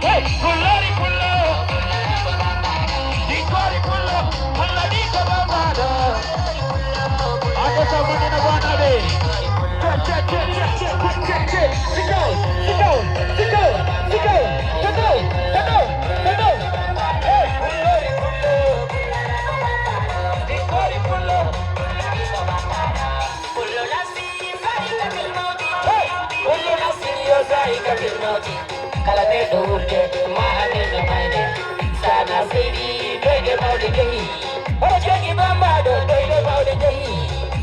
Hey, Pullo di Pullo. Di Kori Pullo. Pullo di ko bambado. Ande sa moni na bana de. Check, check, check. Sit down, sit down, sit down, sit down. Sit down, sit down, sit down. Hey, Pullo di Pullo. Di Kori Pullo. Pullo la si, hey, Pullo la Yo saa'i ka firmooji, kala ɓe ɗo wuurde, ma amin no mayde. Sana seydi, doyde mawɗe jehi. Hoto jooɗi bambaɗo, doyde mawɗe jehi.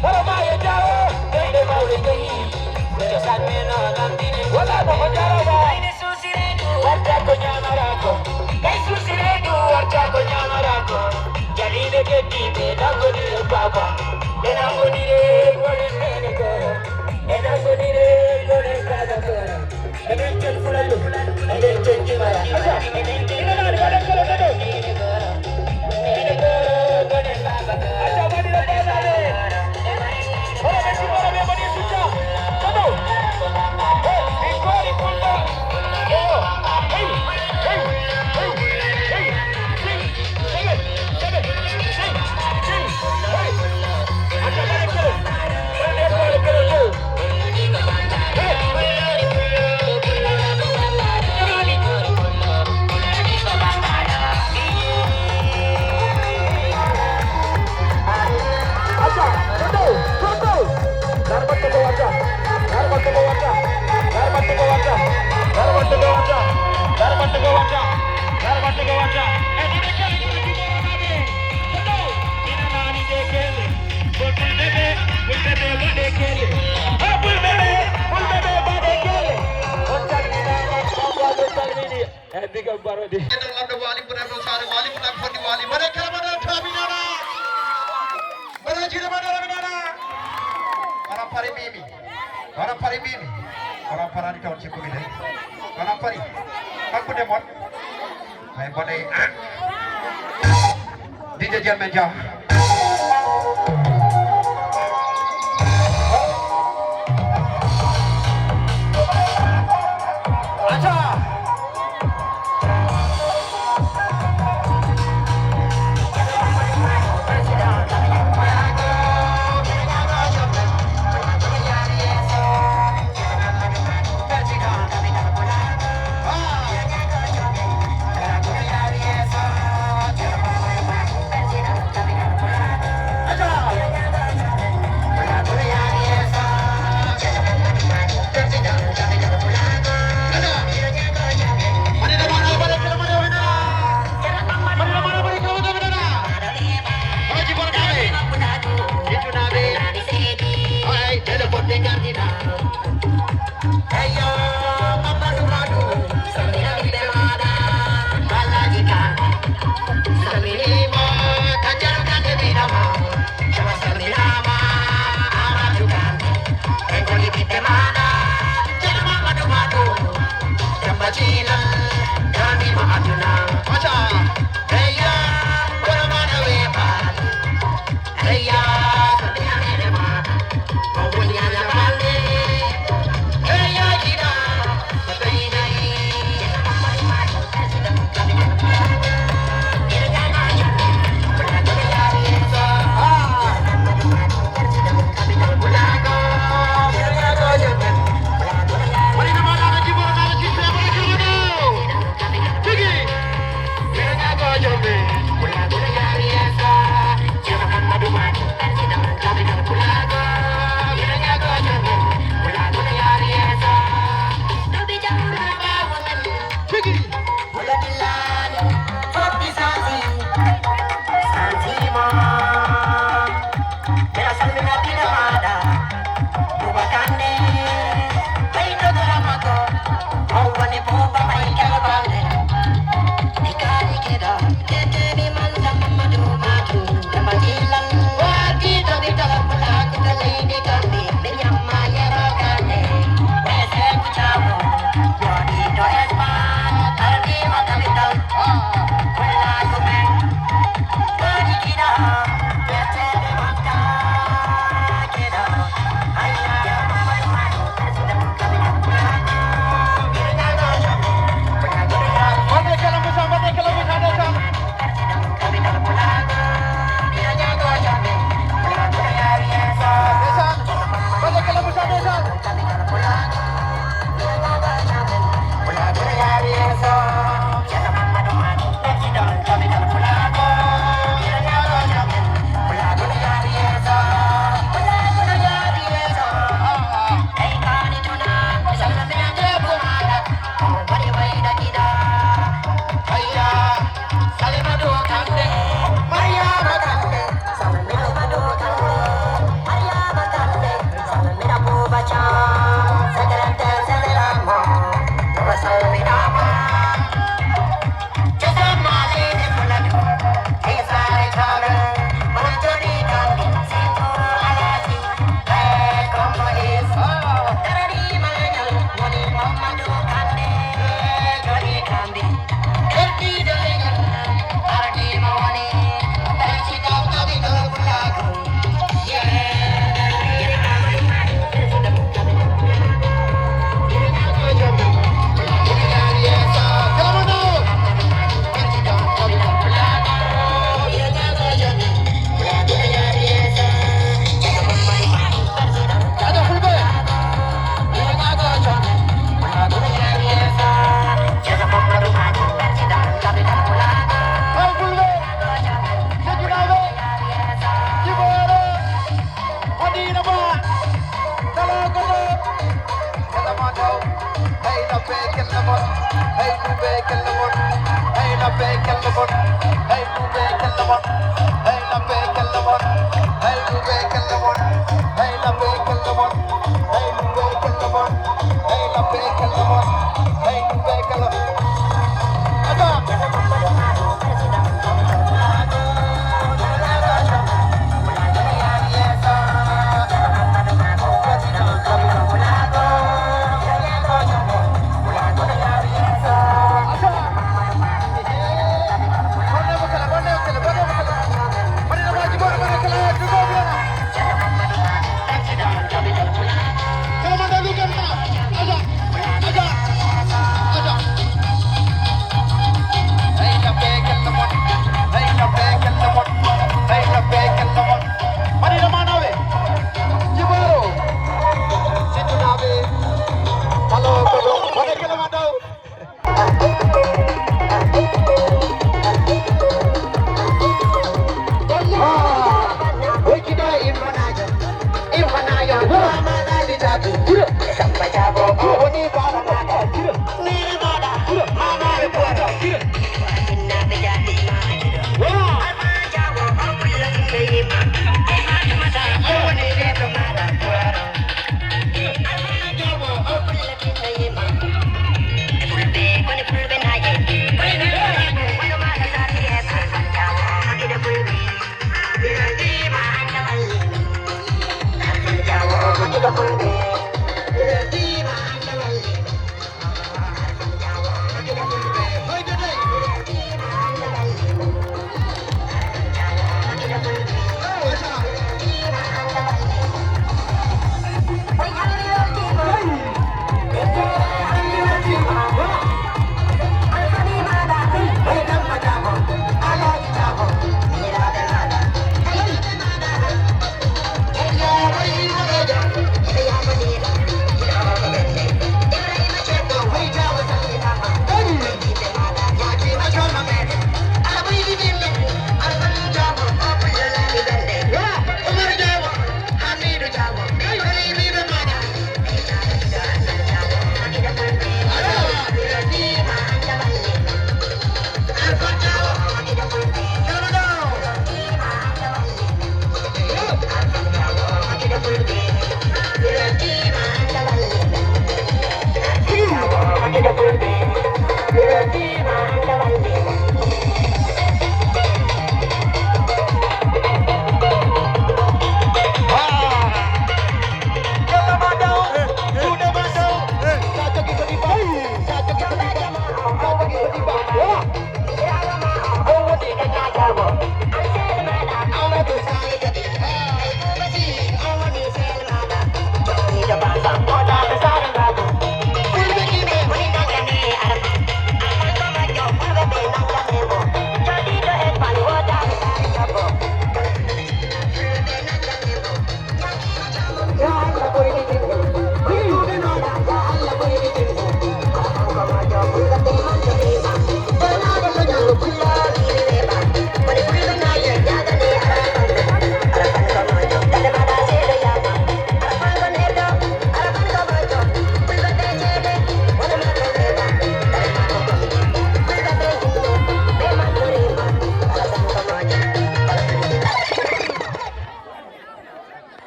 Hoto maayo jawo, doyde mawɗe jehi. Ɓe cosaan men o nandini. Wala ko o jaraba. Warta ko ñaamaraako. Kay suusi reedu, warta ko ñaamaraako. Jaliiɓe keddiiɓe, nanngondire baaba. Ɓe nanngondire, woni ɓe ne ko. Ɓe nanngondire, woni baaba ko. Eɗen ken Fuladu, eɗen ken Jimara. Aca, ina nani, waɗen kala ɗo ɗo. Aca, waɗira ɓeɗaɗe. Hono ɓe Jimara ɓe mbaɗi sujja. Ɗo ɗo. Hey, min goori Fulɓe. Yo. Hey, hey, hey, hey. Sing, sing it, sing it, sing, sing, hey. Aca, waɗen kala. Waɗen kala, kala ɗo. Ko fulɓe ɓe, fulɓe ɓe mbaɗe kele, fulɓe ɓe, fulɓe ɓe mbaɗe kele. On calminaama, on calmini. E big up Barodi. Lamɗo Waali, Buraaɗo Saare Waali, Buraaɗo Fodde Waali. Mbaɗe kala mbaɗe taminana. Mbaɗe jiɗe mbaɗe taminana. Wara pari mimi. Wara pari mimi. Wara parani taw cikkumi de. Wara pari. Hakkunde mon. Hay mbaɗe. Dj Jammeh Jah. Aca. Eyo, Mamadou Madou, salmina ɓiɓɓe maaɗa, Balaji Kan. Salminiima, Kajaru Kande mbiɗama, Jama salminaama, Amadou Kan. E koni ɓiɓɓe maaɗa, Ceerno Mamadou Madou, Demba Ciilal, damiima aduna. Aca. Eyo, kono maaɗa weeɓaani.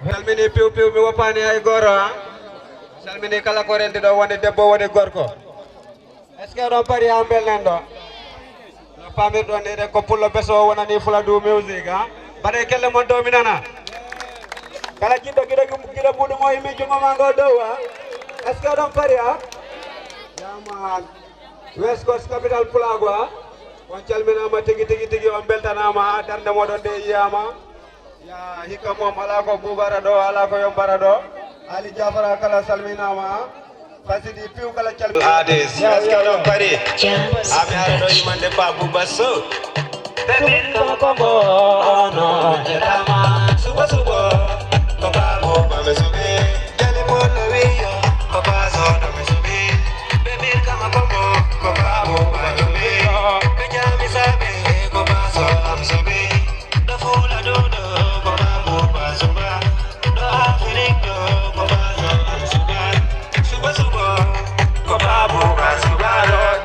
Salmini piw piw, mi woppaani hay gooto, ha. Salmini kala ko renti ɗo, woni debbo, woni gorko. Est-ce que oɗon pari ha mbelnen ɗo? No pamirɗon ni, eɗen ko pullo beso o wonani Fuladu Music, ha. Mbaɗe kelle mon dow mi nana. Kala jiɗɗo giɗo, giɗo buuɗu mo, immi junngo ma ngo dow, ha. Est-ce que oɗon pari, ha? Yaman. West Coast Capital Pulaagu, ha. On calminaama tigi, tigi, tigi, on mbeltanaama, ha. Darnde moɗon nde yiyaama. Ya, hikka mom, alaa ko buubara ɗo, alaa ko yombara ɗo. Ali Jafara kala salminaama, ha. Fasidi piw kala calmi. Hades, est-ce que oɗon pari? Ami ara ɗo yimande Papu Basso. Ɓe min ko ko mbo ono e rama. Suba, suba, ko Papu Basso ɓe. Jali mo no wiyo, ko Basso ɗo mi subi. Ɓe min kama ko mbo, ko Papu Basso ɓe. Ɓe jami sabe, ko Basso am subi. Ɗo Fula ɗo ɗo, ko Papu Basso ba. Ɗo Afirik ɗo, ko Basso am suba. Suba, suba, ko Papu Basso ba ɗo.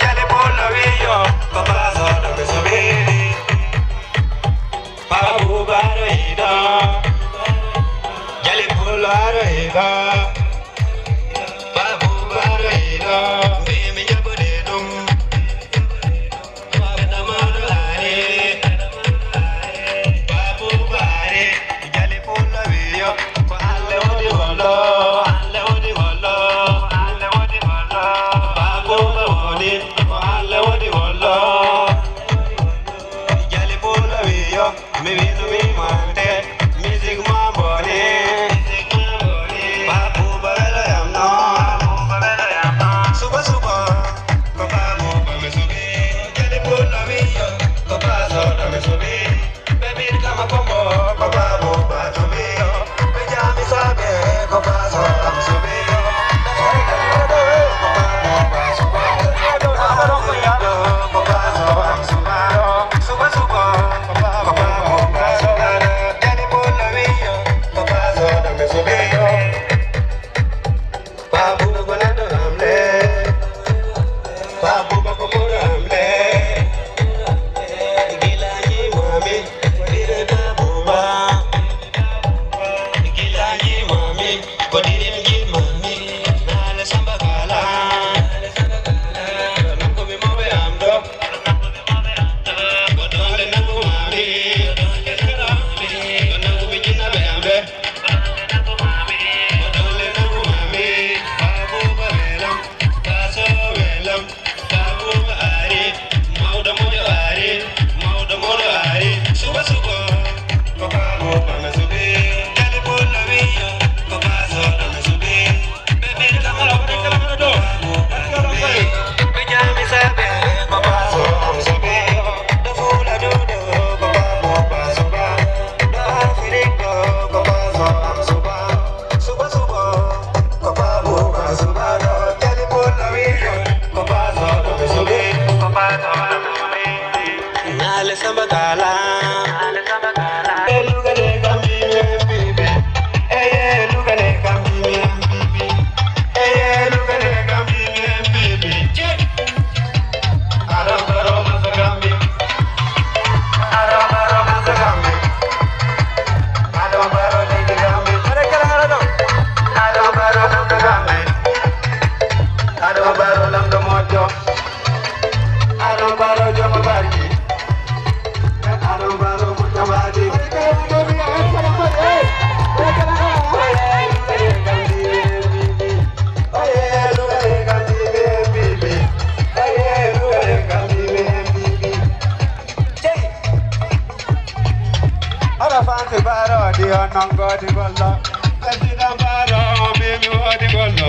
Président Baro, min mi woodi golle.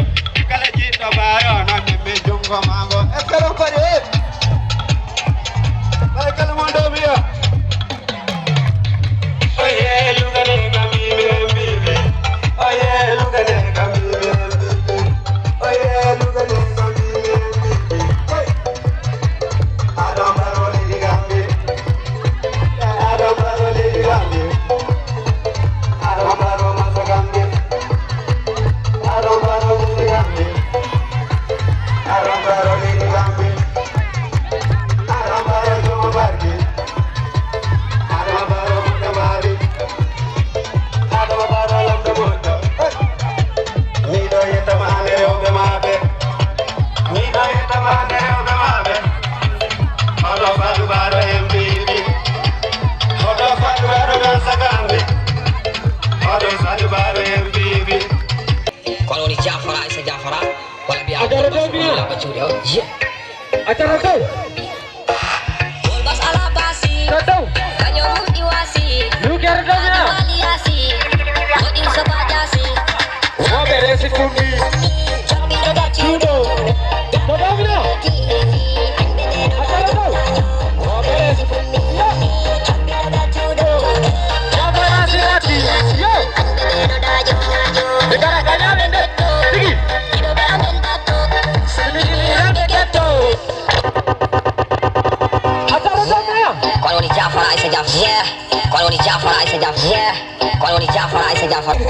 Kala jiɗɗo Baro, nan min jungo maako. Est-ce que ɗon kadi, eh? Ɓay kala mon ɗo wiya. Oye, Louga ne kam min M V P. Oye, Louga ne kam min M V P. Oye, Louga ne kam min M V P. Hey! Adama Barrow leydi Gambie. Adama Barrow leydi Gambie. Adama Barrow masa Gambie. Adama Barrow leydi Gambie. Adama Barrow leydi Gambie. Adama Barrow jomo barki. Adama Barrow moƴƴo mbaadi. Adama Barrow lamɗo moƴƴo. Hey! Miɗo yettamaande rewɓe maaɓe. Miɗo yettamaande rewɓe maaɓe. Hoto Fadu Baro M V P. Hoto Fadu Baro Gansa Gambie. Hoto Fadu Baro M V P. Kono woni Jafara, Aissa Jafara. Wala mbiya Adama Barrow Jamiya. Lamba juuɗe o. Ye. Atara taw. Bas ala basi. Ka taw. Kañum ɗi wasi. Lugere ɗo mi na. Wali yasi. Waɗi soba jasi. Woɓe resi kumbi. Jombiɗo da juuɗo. Ko ɗo mi na. Atara taw. Woɓe resi kumbi. Yo. Jombiɗo da juuɗo. Woɓe resi kumbi. Yo. Ɓe gara kañaɓe nde. Tigi. Atara taw mi na. Kono woni Jafara Aissa Jafara. Yeah. Kono woni Jafara Aissa Jafara. Yeah. Kono woni Jafara Aissa Jafara.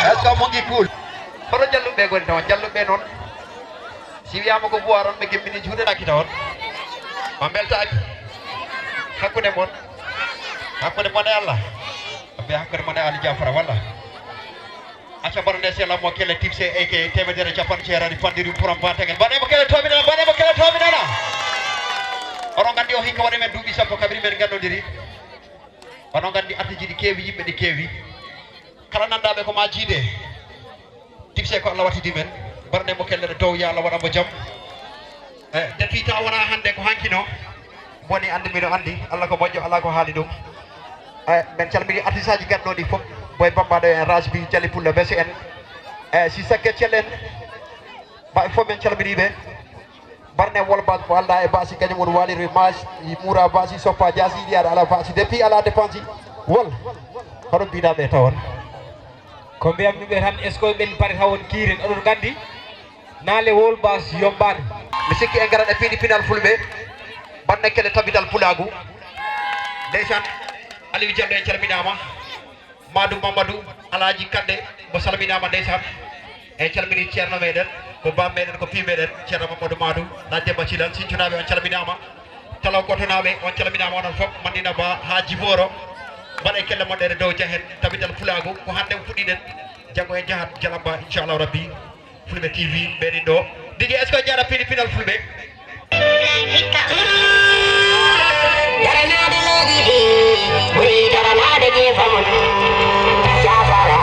Est-ce que mo ngi cool? Hoto jalluɓe ɓe ngoni noon? Jalluɓe ɓe noon, si wiyaama ko Buwaar on, ɓe gemmini juuɗe ɗakkita on. Ma mbeltaaki hakkunde mon, hakkunde mon e Allah. Ɓe hakkunde mon e Ali Jafara, walla? Acca, mbaɗa nde sela mo kele tipse eke temedere capanɗe jeetati fandiri puram ba tegel. Mbaɗe mo kele tobinana, mbaɗe mo kele tobinana. Oɗon nganndi o hikka waɗi men duuɓi sappo kabiri men nganndondiri. Oɗon nganndi artiji ɗi keewi, yimɓe ɗi keewi. Kala nanndaɓe ko ma jiide. Tipse ko Allah wattidi men. Mbaɗe mo kelle ɗe dow, ya Allah waɗa mo jam. E, depuis taw wona hannde ko hankino. Boni anndi miɗo anndi. Allah ko moƴƴo, Allah ko haali ɗum. E, men calmini artisaji gannoɗi fof. Boy Bamba ɗo en Rasbi, Jali Pullo, B C N. E, si sakke cellen. Maɓɓe fof men calminiɓe. Barne Wolbas ko Allah e basi kañum woni waliri mas mura basi soppa jasi yiɗi aɗa ala basi depuis ala dépense wol. Hono mbiɗaɓe tawon? Ko mbiyammi ɓe tan, est ce que ɓen pare tawon kiiren? Oɗon nganndi naale Wolbas yombaani. Mi sikki en ngarat e piɗi pinal fulɓe. Banne kele tabital pulaagu. Ndeysaan, Aliou Diallo en calminaama. Madou Mamadou Alaaji Kande, mo salminaama ndeysaan. En calmini ceerno meɗen, ko baam meɗen, ko pii meɗen, ceerno Mamadou Madou, Laaj Demba Cilal, Sincunaɓe on calminaama. Talaw Kotonaɓe on calminaama, onon fof, Mandina Ba haa Jiboro. Mbaɗe kelle moɗɗere dow jahen, tabital pulaagu, ko hannde fuɗɗiɗen, janngo en jahat Jalamba, inchallahu rabbi. Fulɓe T V ɓeɗin ɗo. D J, est ce que jara pini pinal fulɓe? Hikka. Daranaade leydi ndi ɓuri daranaade jeefa mum. Jafara.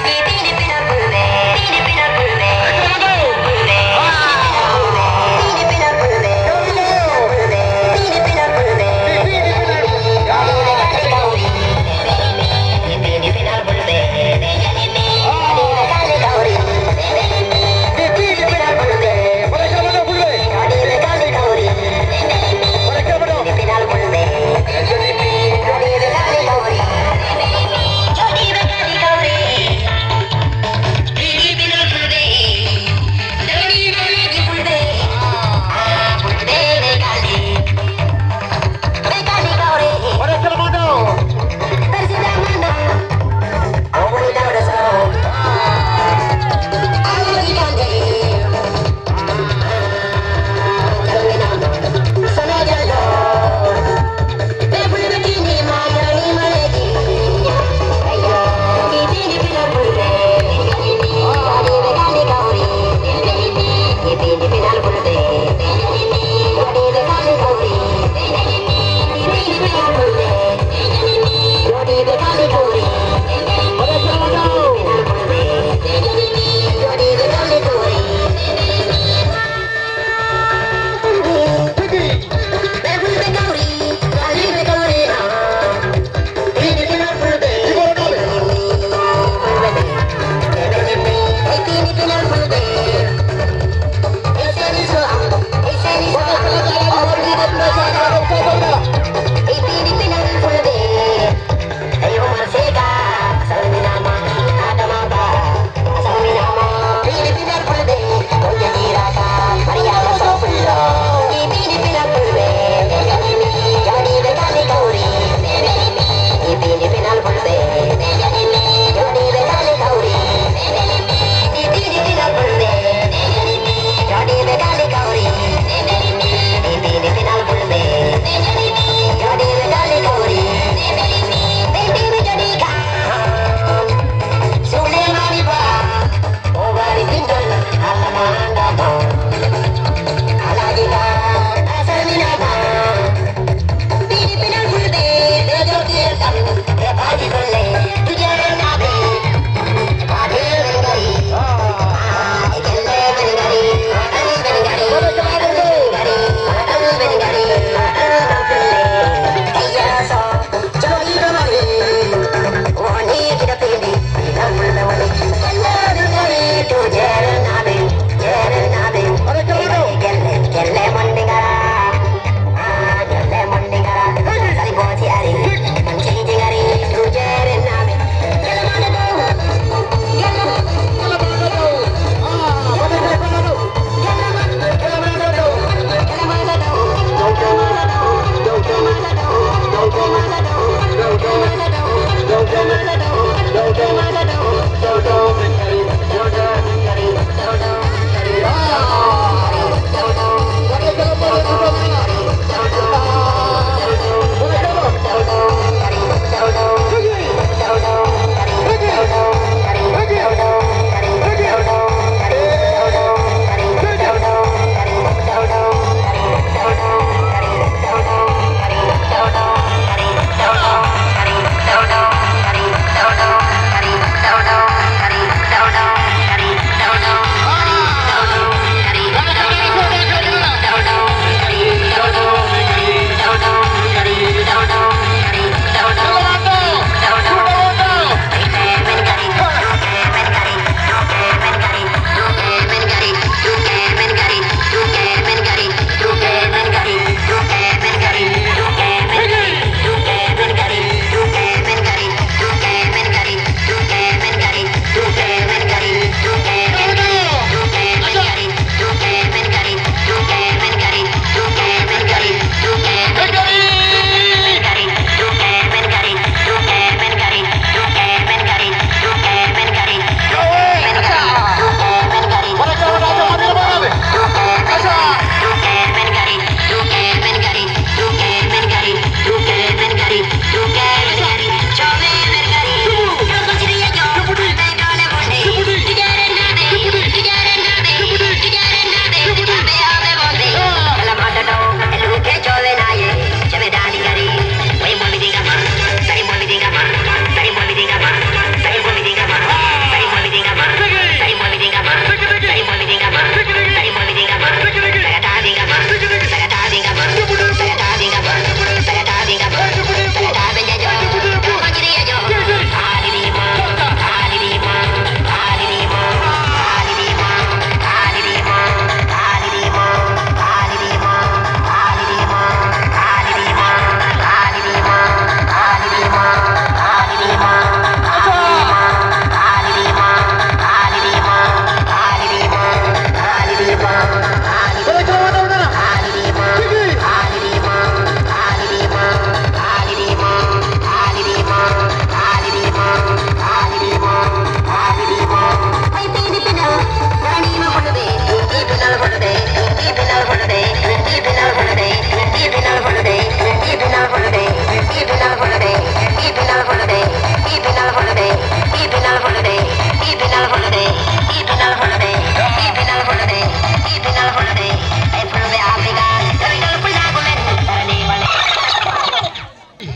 Ɗi pindi pinal fulɓe. Pindi pinal fulɓe. Pindi pinal fulɓe. Pindi pinal fulɓe.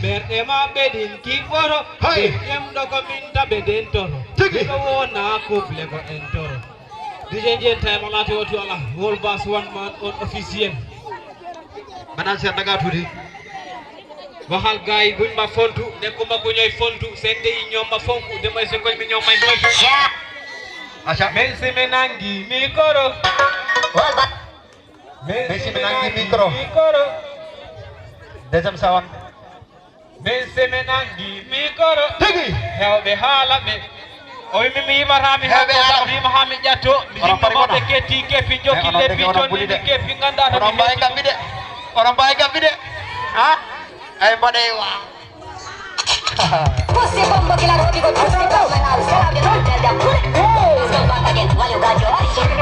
Ɓerɗe ma ɓedin ki ɓoro. Hay. Ɓe ƴemɗo ko min taɓe den toro. Tigi. Miɗo wona kuble ko en toro. D J Jenta e mo laati o tuwala. Wol bas one man on officiel. Mbaɗan seeɗa daga tuuti. Waxal gaay buñ ma fontu, nekkuma ku ñooy fontu, seen de yi ñoom ma fonku, damay sa koñ mi ñoom may moytu. Aca. Men si me nangi micro. Wol bas. Men si me nangi micro. Deuxième sound. Men si me nangi micro. Tigi. Hewɓe haala ɓe. O wi mi, mi yimata mi. Hewɓe haala. Mi yima ha mi ƴatto. Mi yimma ɓe ketti kefi jokki leppi jonni mi kefi ganda to mi. Onon mbawi gabbi de. Onon mbawi gabbi de. Ha? Ay mbaɗe wa. Pussy bumbo killer, road you go pussy bumbo now. Sell out the road, tell them pull it. Let's go back again. Why you got your origin?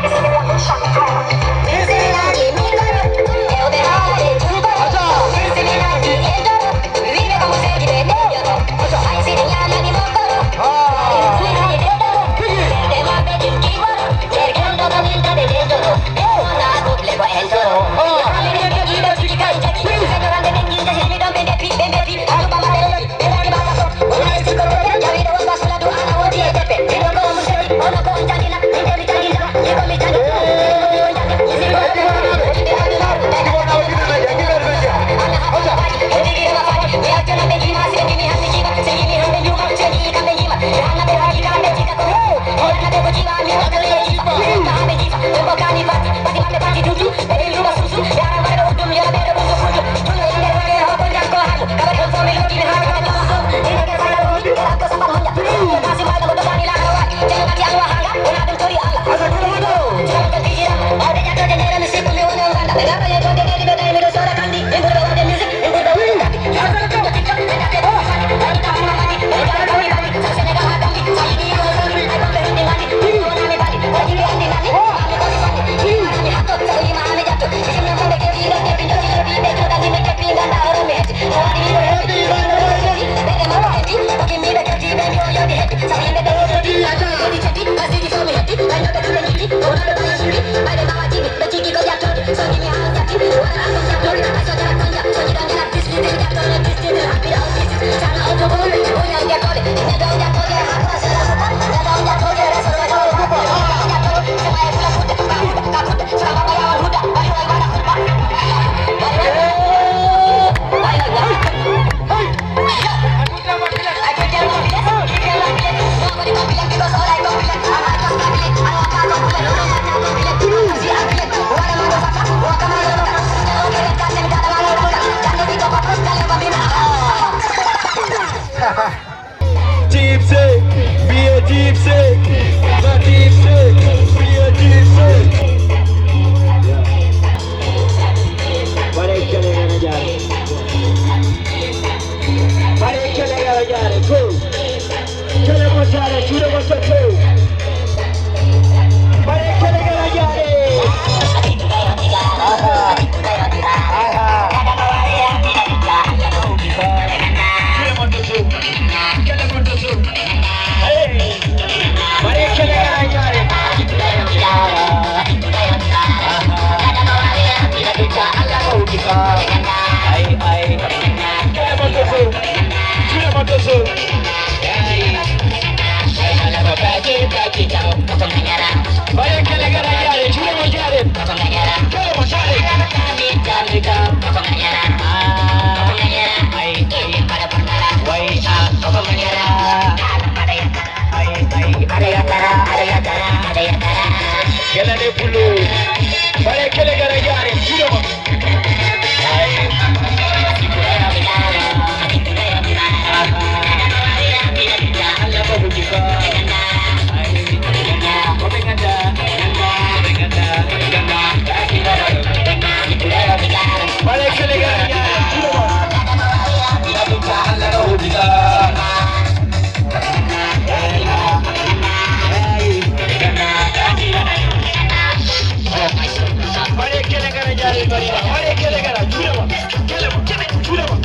Tipsy, my tipsy, we are tipsy. Yeah. Bare kele gara jare. Bare kele gara jare. Go. Kele mo jare, jure mo jare. Bare kele gara jare. Aha. Aha. Jure mo jare. Gela de bulu. Bare kele gara jare, jure mo. Bare kele gara jare, jure mo. Bare kele gara jare, bare kele gara, jure mo. Kele mo, kele mo, jure mo.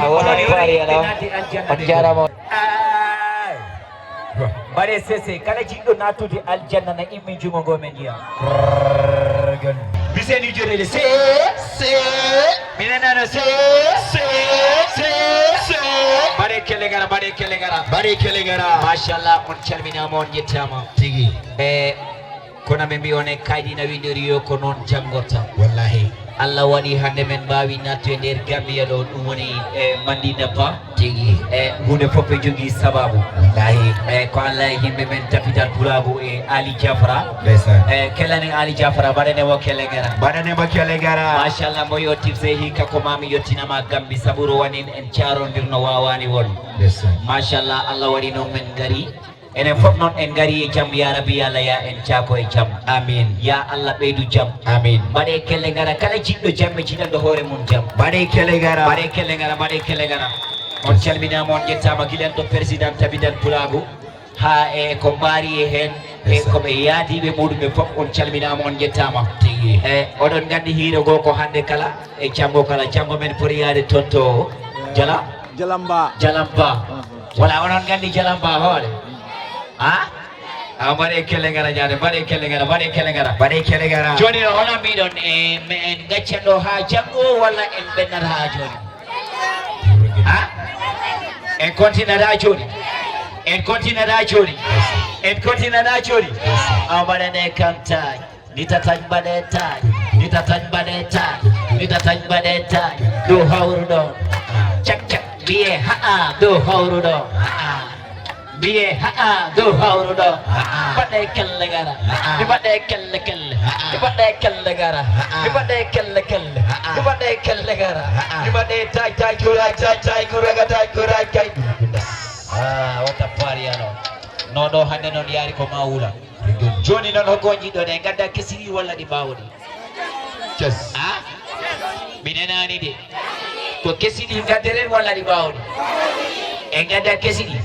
A wona e faari ala. On jaaraama. Mbaɗe sese, kala jiɗɗo nattude aljanna na immi junngo ngo men njiya. Biseni joɗele se, se. Minen nana se, se, se, se. Mbaɗe kele gara, mbaɗe kele gara. Mbaɗe kele gara. Machallah, on calminaama, on njettaama. Tigi. E, kono ɓe mbi on e kaydi na winndori yo ko noon janngorta. Wallahi. Allah waɗi hannde men mbaawi nattude nder Gambia ɗo, ɗum woni e Mandinda Ba. Tigi. E huunde fof e jogii sababu. Wallahi. E ko Allah e yimɓe men Tapital Pulaagu e Ali Jafra. Ndeysaan. E kelani Ali Jafra, mbaɗane mo kelle ngara. Mbaɗane mo kelle ngara. Machallah, mo yo tifse hikka ko mami yottinama Gambi sabu rowanin en carondirno wawani won. Ndeysaan. Machallah, Allah waɗi noon men ngari. Enen fof noon en ngari e jam, ya Rabbi, ya Allah, ya en caako e jam. Amin. Ya Allah ɓeydu jam. Amin. Mbaɗe kelle ngara kala jiɗɗo jam e jiɗanɗo hoore mum jam. Mbaɗe kelle ngara. Mbaɗe kelle ngara, mbaɗe kelle ngara. On calminaama, on njettaama gila en to président Tabital Pulaagu haa e ko mbaari e heen e ko ɓe yaadiiɓe muɗum ɓe fof, on calminaama, on njettaama. Tigi. E oɗon nganndi hiiro goo ko hannde kala e janngo kala, janngo men foti yaade toon to Jala? Jalamba. Jalamba. Wala onon nganndi Jalamba hoore? Ha? A mbaɗe kelle ngara jaade, mbaɗe kelle ngara, mbaɗe kelle ngara. Mbaɗe kelle ngara. Jooni o onon mbiɗon e me en gaccanɗo haa janngo walla en ɓennata haa jooni? Ha? En kontinata jooni? En kontinata jooni? En kontinata jooni? A mbaɗane kam taaj. Nita tañ mbaɗe taaj, nita tañ mbaɗe taaj, nita tañ mbaɗe taaj. Dow hawruɗo. Cak cak, mbiye ha'a, dow hawruɗo. Mbiye ha'a, dow hawruɗo. Mbaɗe kelle ngara. Mi mbaɗe kelle kelle. Mi mbaɗe kelle ngara. Mi mbaɗe kelle kelle. Mi mbaɗe kelle ngara. Mi mbaɗe taaj taaj kuraaj taaj taaj kuraga taaj kuraaj kay. Ah, wata paari ano. No ɗo hannde noon yaari ko ma wula. Jooni noon, hokko on njiɗɗon, en ngadda kesi ɗi walla ɗi ɓaawo ɗi? Kes. A? Mi nanaani de. Ko kesi ɗi ngadden walla ɗi ɓaawo ɗi? En ngadda kesi ɗi.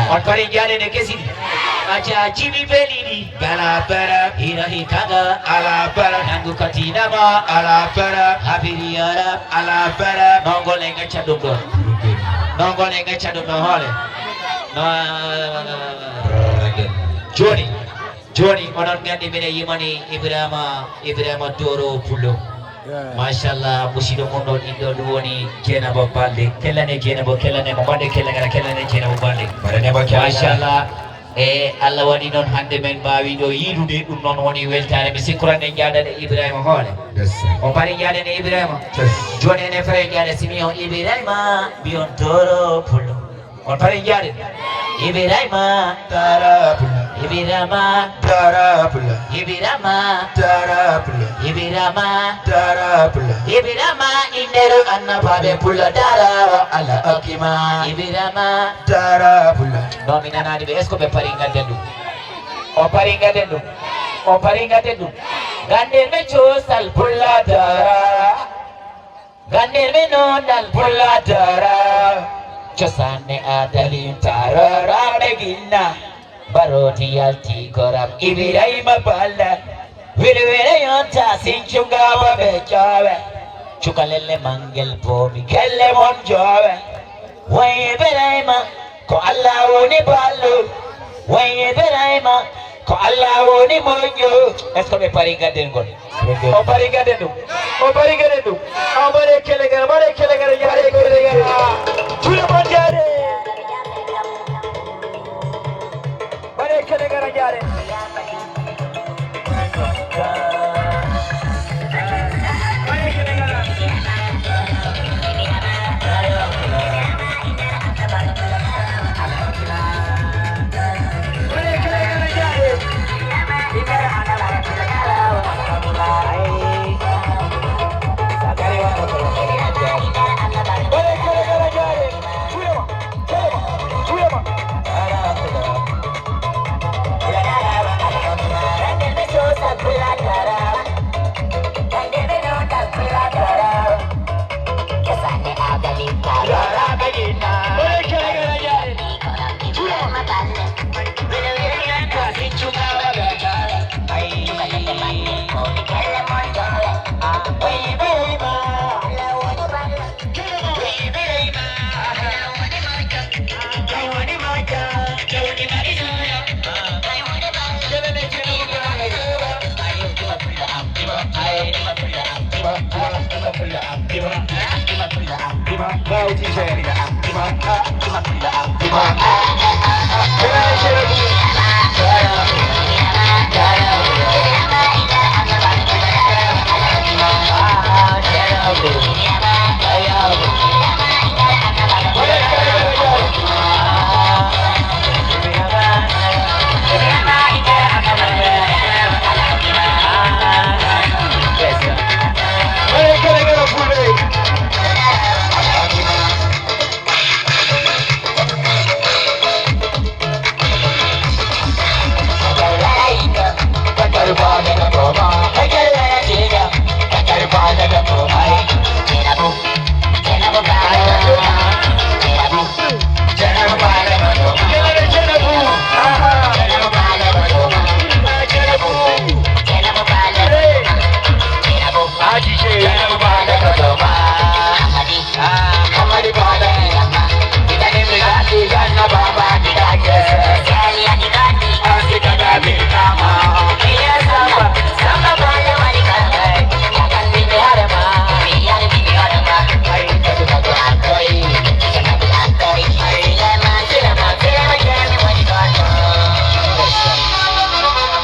On pari njaaden e kesi ɗi? Acca, jibi beli ɗi. Bala bara, hira hikaga. Ala bara. Nangu katinama. Ala bara. Habiri yara. Ala bara. Nongol en ngacca ɗum ɗon. Nongol en ngacca ɗum ɗon hoole. No. Jooni, jooni, onon nganndi minen yimani Ibrahima, Ibrahima Doro Pullo. Yeah. Machallah, musiɗɗo mon ɗon inɗo ɗum woni Jeynaba Balde. Kellane Jeynaba, kellane mo, mbaɗe kelle ngara, kellane Jeynaba Balde. Mbaɗane mo kelle ngara. Machallah, e Allah waɗi noon hannde men mbaawi ɗo yiidude, ɗum noon woni weltaare. Mi sikkuran en njaadan e Ibrahima hoole. Yes. On pari njaaden e Ibrahima? Yes. Jooni enen fere njaaden si mi on Ibrahima, mbiyon Doro Pullo. On pare njaaden. Ibrahima. Tarapula. Ibrahima. Tarapula. Ibrahima. Tarapula. Ibrahima. Tarapula. Ibrahima, innde ɗo annabaaɓe pula darawa Allah okkima. Ibrahima. Tarapula. Non mi nanaani ɓe, est-ce que ɓe pari ngadden ɗum? O pari ngadden ɗum. O pari ngadden ɗum. Ngadden ɓe cosal pula darawa. Gandeme no dal pula tara. Cosaan ne adalin tarara ɓe ginna. Mbaroodi yalti goram Ibrahima Balla. Wele wele yonta sincu ngaba ɓe joowe. Cukalelle mangel boomi kelle mon joowe. Way Ibrahima. Ko Allah woni ballo, way Ibrahima, ko Allah woni moƴƴo. Est-ce que ɓe pari gadden ngol? O pari gadden ɗum. O pari gadden ɗum. A mbaɗe kele gara, mbaɗe kele gara, mbaɗe kele gara. Juuɗe mon jaare. Mbaɗe kele gara jaare.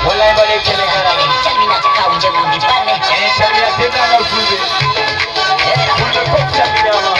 Wallahi mbaɗe kele garam. Calmina kaw jawdi banne. Eɗen calmina denndaangal Fulɓe. Fulɓe fof calminaama.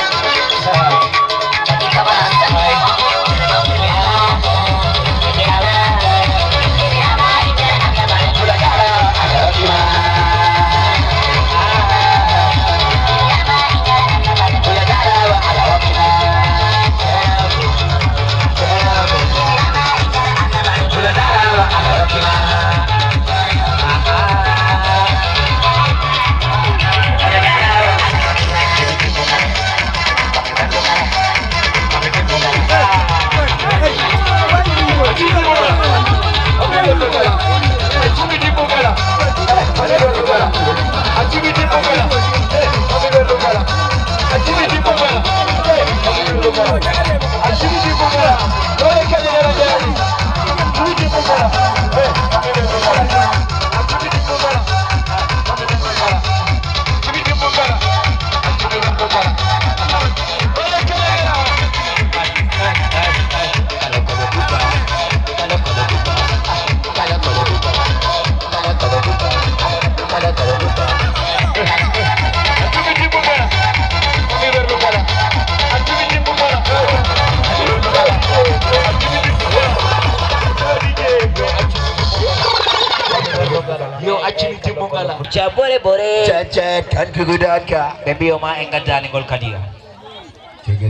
Yo accini timmo ngala. Ca bore bore. Ca ca kan kugudanka. Ɓe mbiyo ma en gaddani ngol kadi.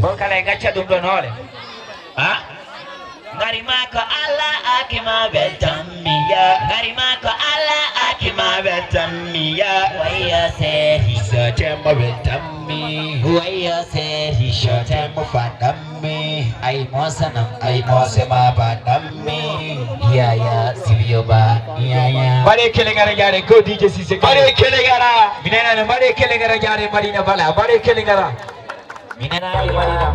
Bon kala e gacca ɗum ɗon hoore. Ha? Ngari ma ko Allah akima weltammi ya. Ngari ma ko Allah akima weltammi ya. Wayya sehi. Sa temma weltammi. Wayya sehi. Sa temma fadammi. Ay mosanam, ay mose ma fadammi. Yaya, sibiyo ba, yaya. Mbaɗe kele gara jaare ko D J Cissé. Mbaɗe kele gara. Mi nana no mbaɗe kele gara jaare Madina Bala. Mbaɗe kele gara. Mi nana ay Madina.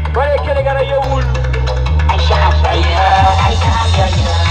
Mbaɗe kele gara yewul. Aisha, Aisha, Aisha, Aisha.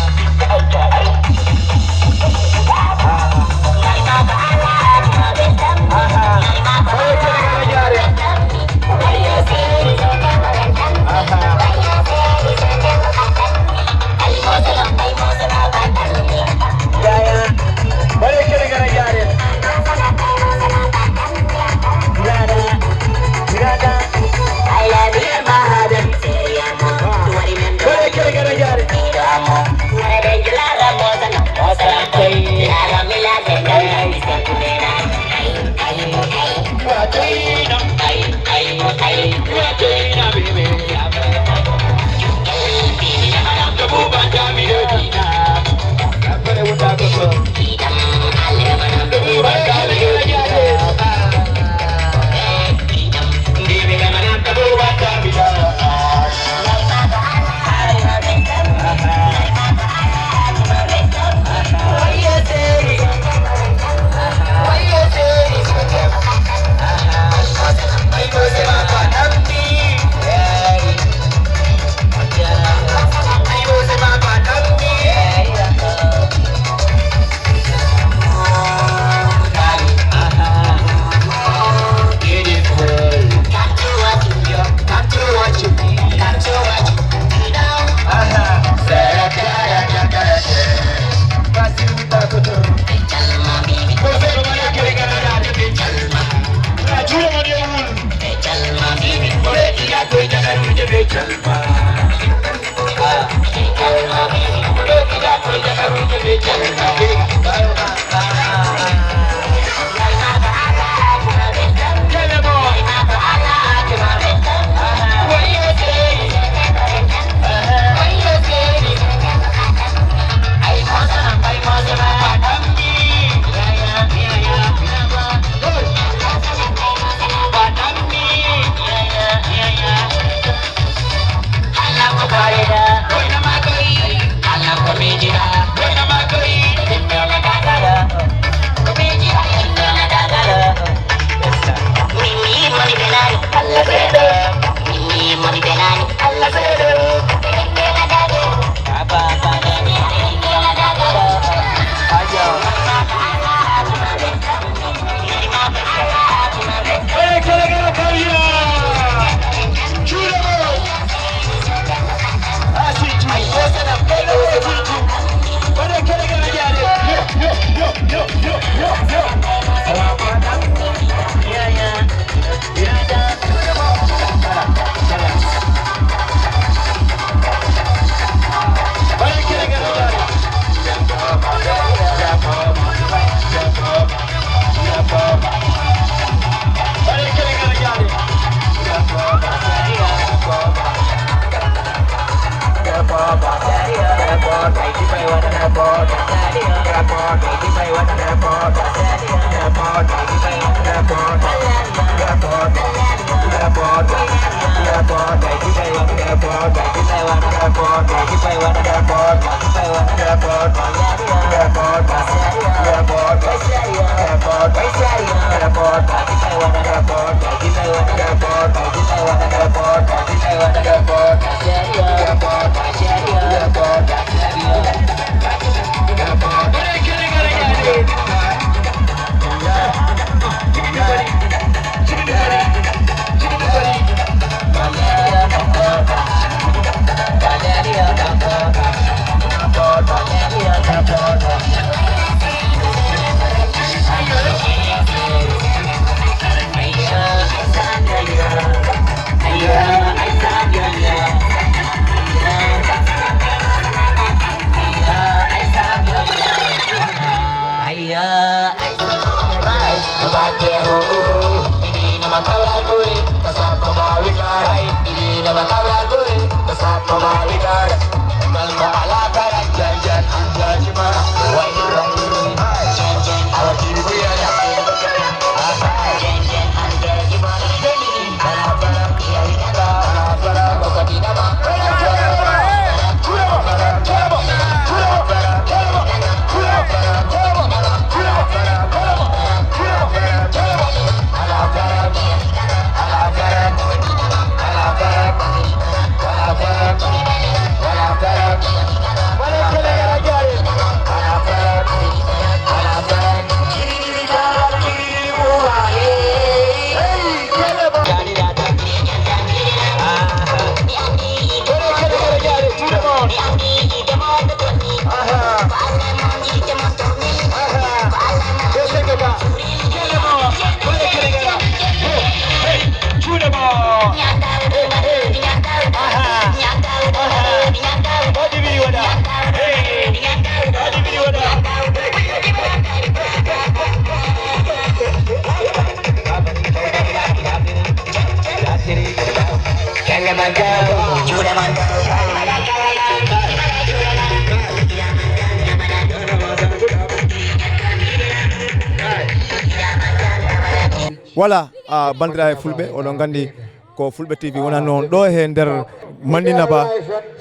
Voilà, ah, banndiraaɓe fulɓe, oɗon nganndi ko Fulɓe T V wonano ɗo he nder Mandina Ba.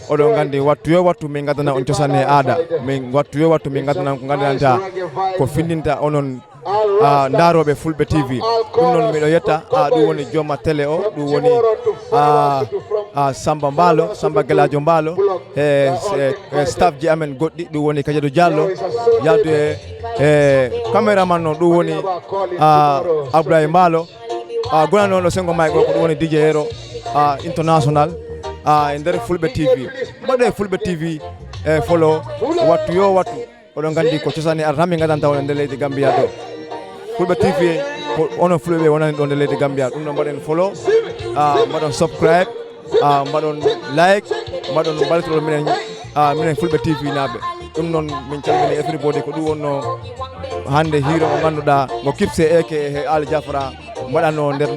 Oɗon nganndi wattu yo wattu min ngaddana on cosaan e aada. Min wattu yo wattu min ngaddana on ko nganndanɗaa ko findinta onon, ah, ndaarooɓe Fulɓe T V. Ɗum noon miɗo yetta, ah, ɗum woni jooma télé o, ɗum woni, ah, ah, Samba Mbaalo, Samba Gelaajo Mbaalo, e, e, e staff ji amen goɗɗi, ɗum woni Kadiatou Diallo, yahdu e, e caméraman o, ɗum woni, ah, Abdoulaye Mbaalo. Ah, gona noon o senngo may ko ɗum woni D J Yero, ah, international, ah, e nder Fulɓe T V. Mbaɗe Fulɓe T V e follow, wattu yo wattu. Oɗon nganndi ko cosaan e aada tan min ngaddanta on e nder leydi Gambia ɗo. Fulɓe T V ko onon fulɓe ɓe wonani ɗo nder leydi Gambia. Ɗum ɗo mbaɗen follow, ah, mbaɗon subscribe. Ah, mbaɗon like, mbaɗon mbaltoro minen, ah, minen Fulɓe T V naaɓe. Ɗum noon min calmini everybody, ko ɗum wonno hannde hiiro mo ngannduɗaa mo Kipse eke he Ali Jafra mbaɗanno nder,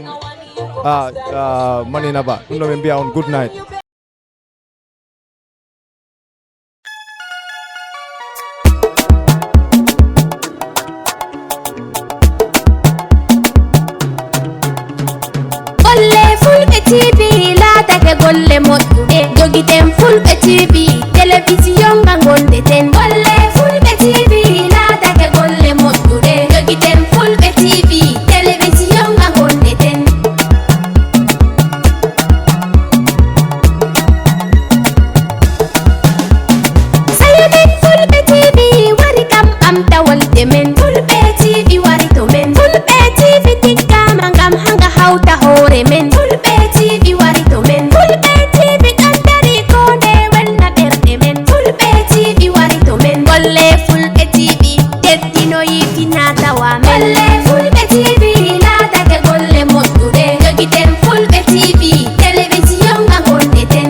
ah, ah, Manina Ba. Ɗum noon min mbiya on good night. Golle Fulɓe T V laatake golle moƴƴuɗe. Jogiten Fulɓe T V, télévision.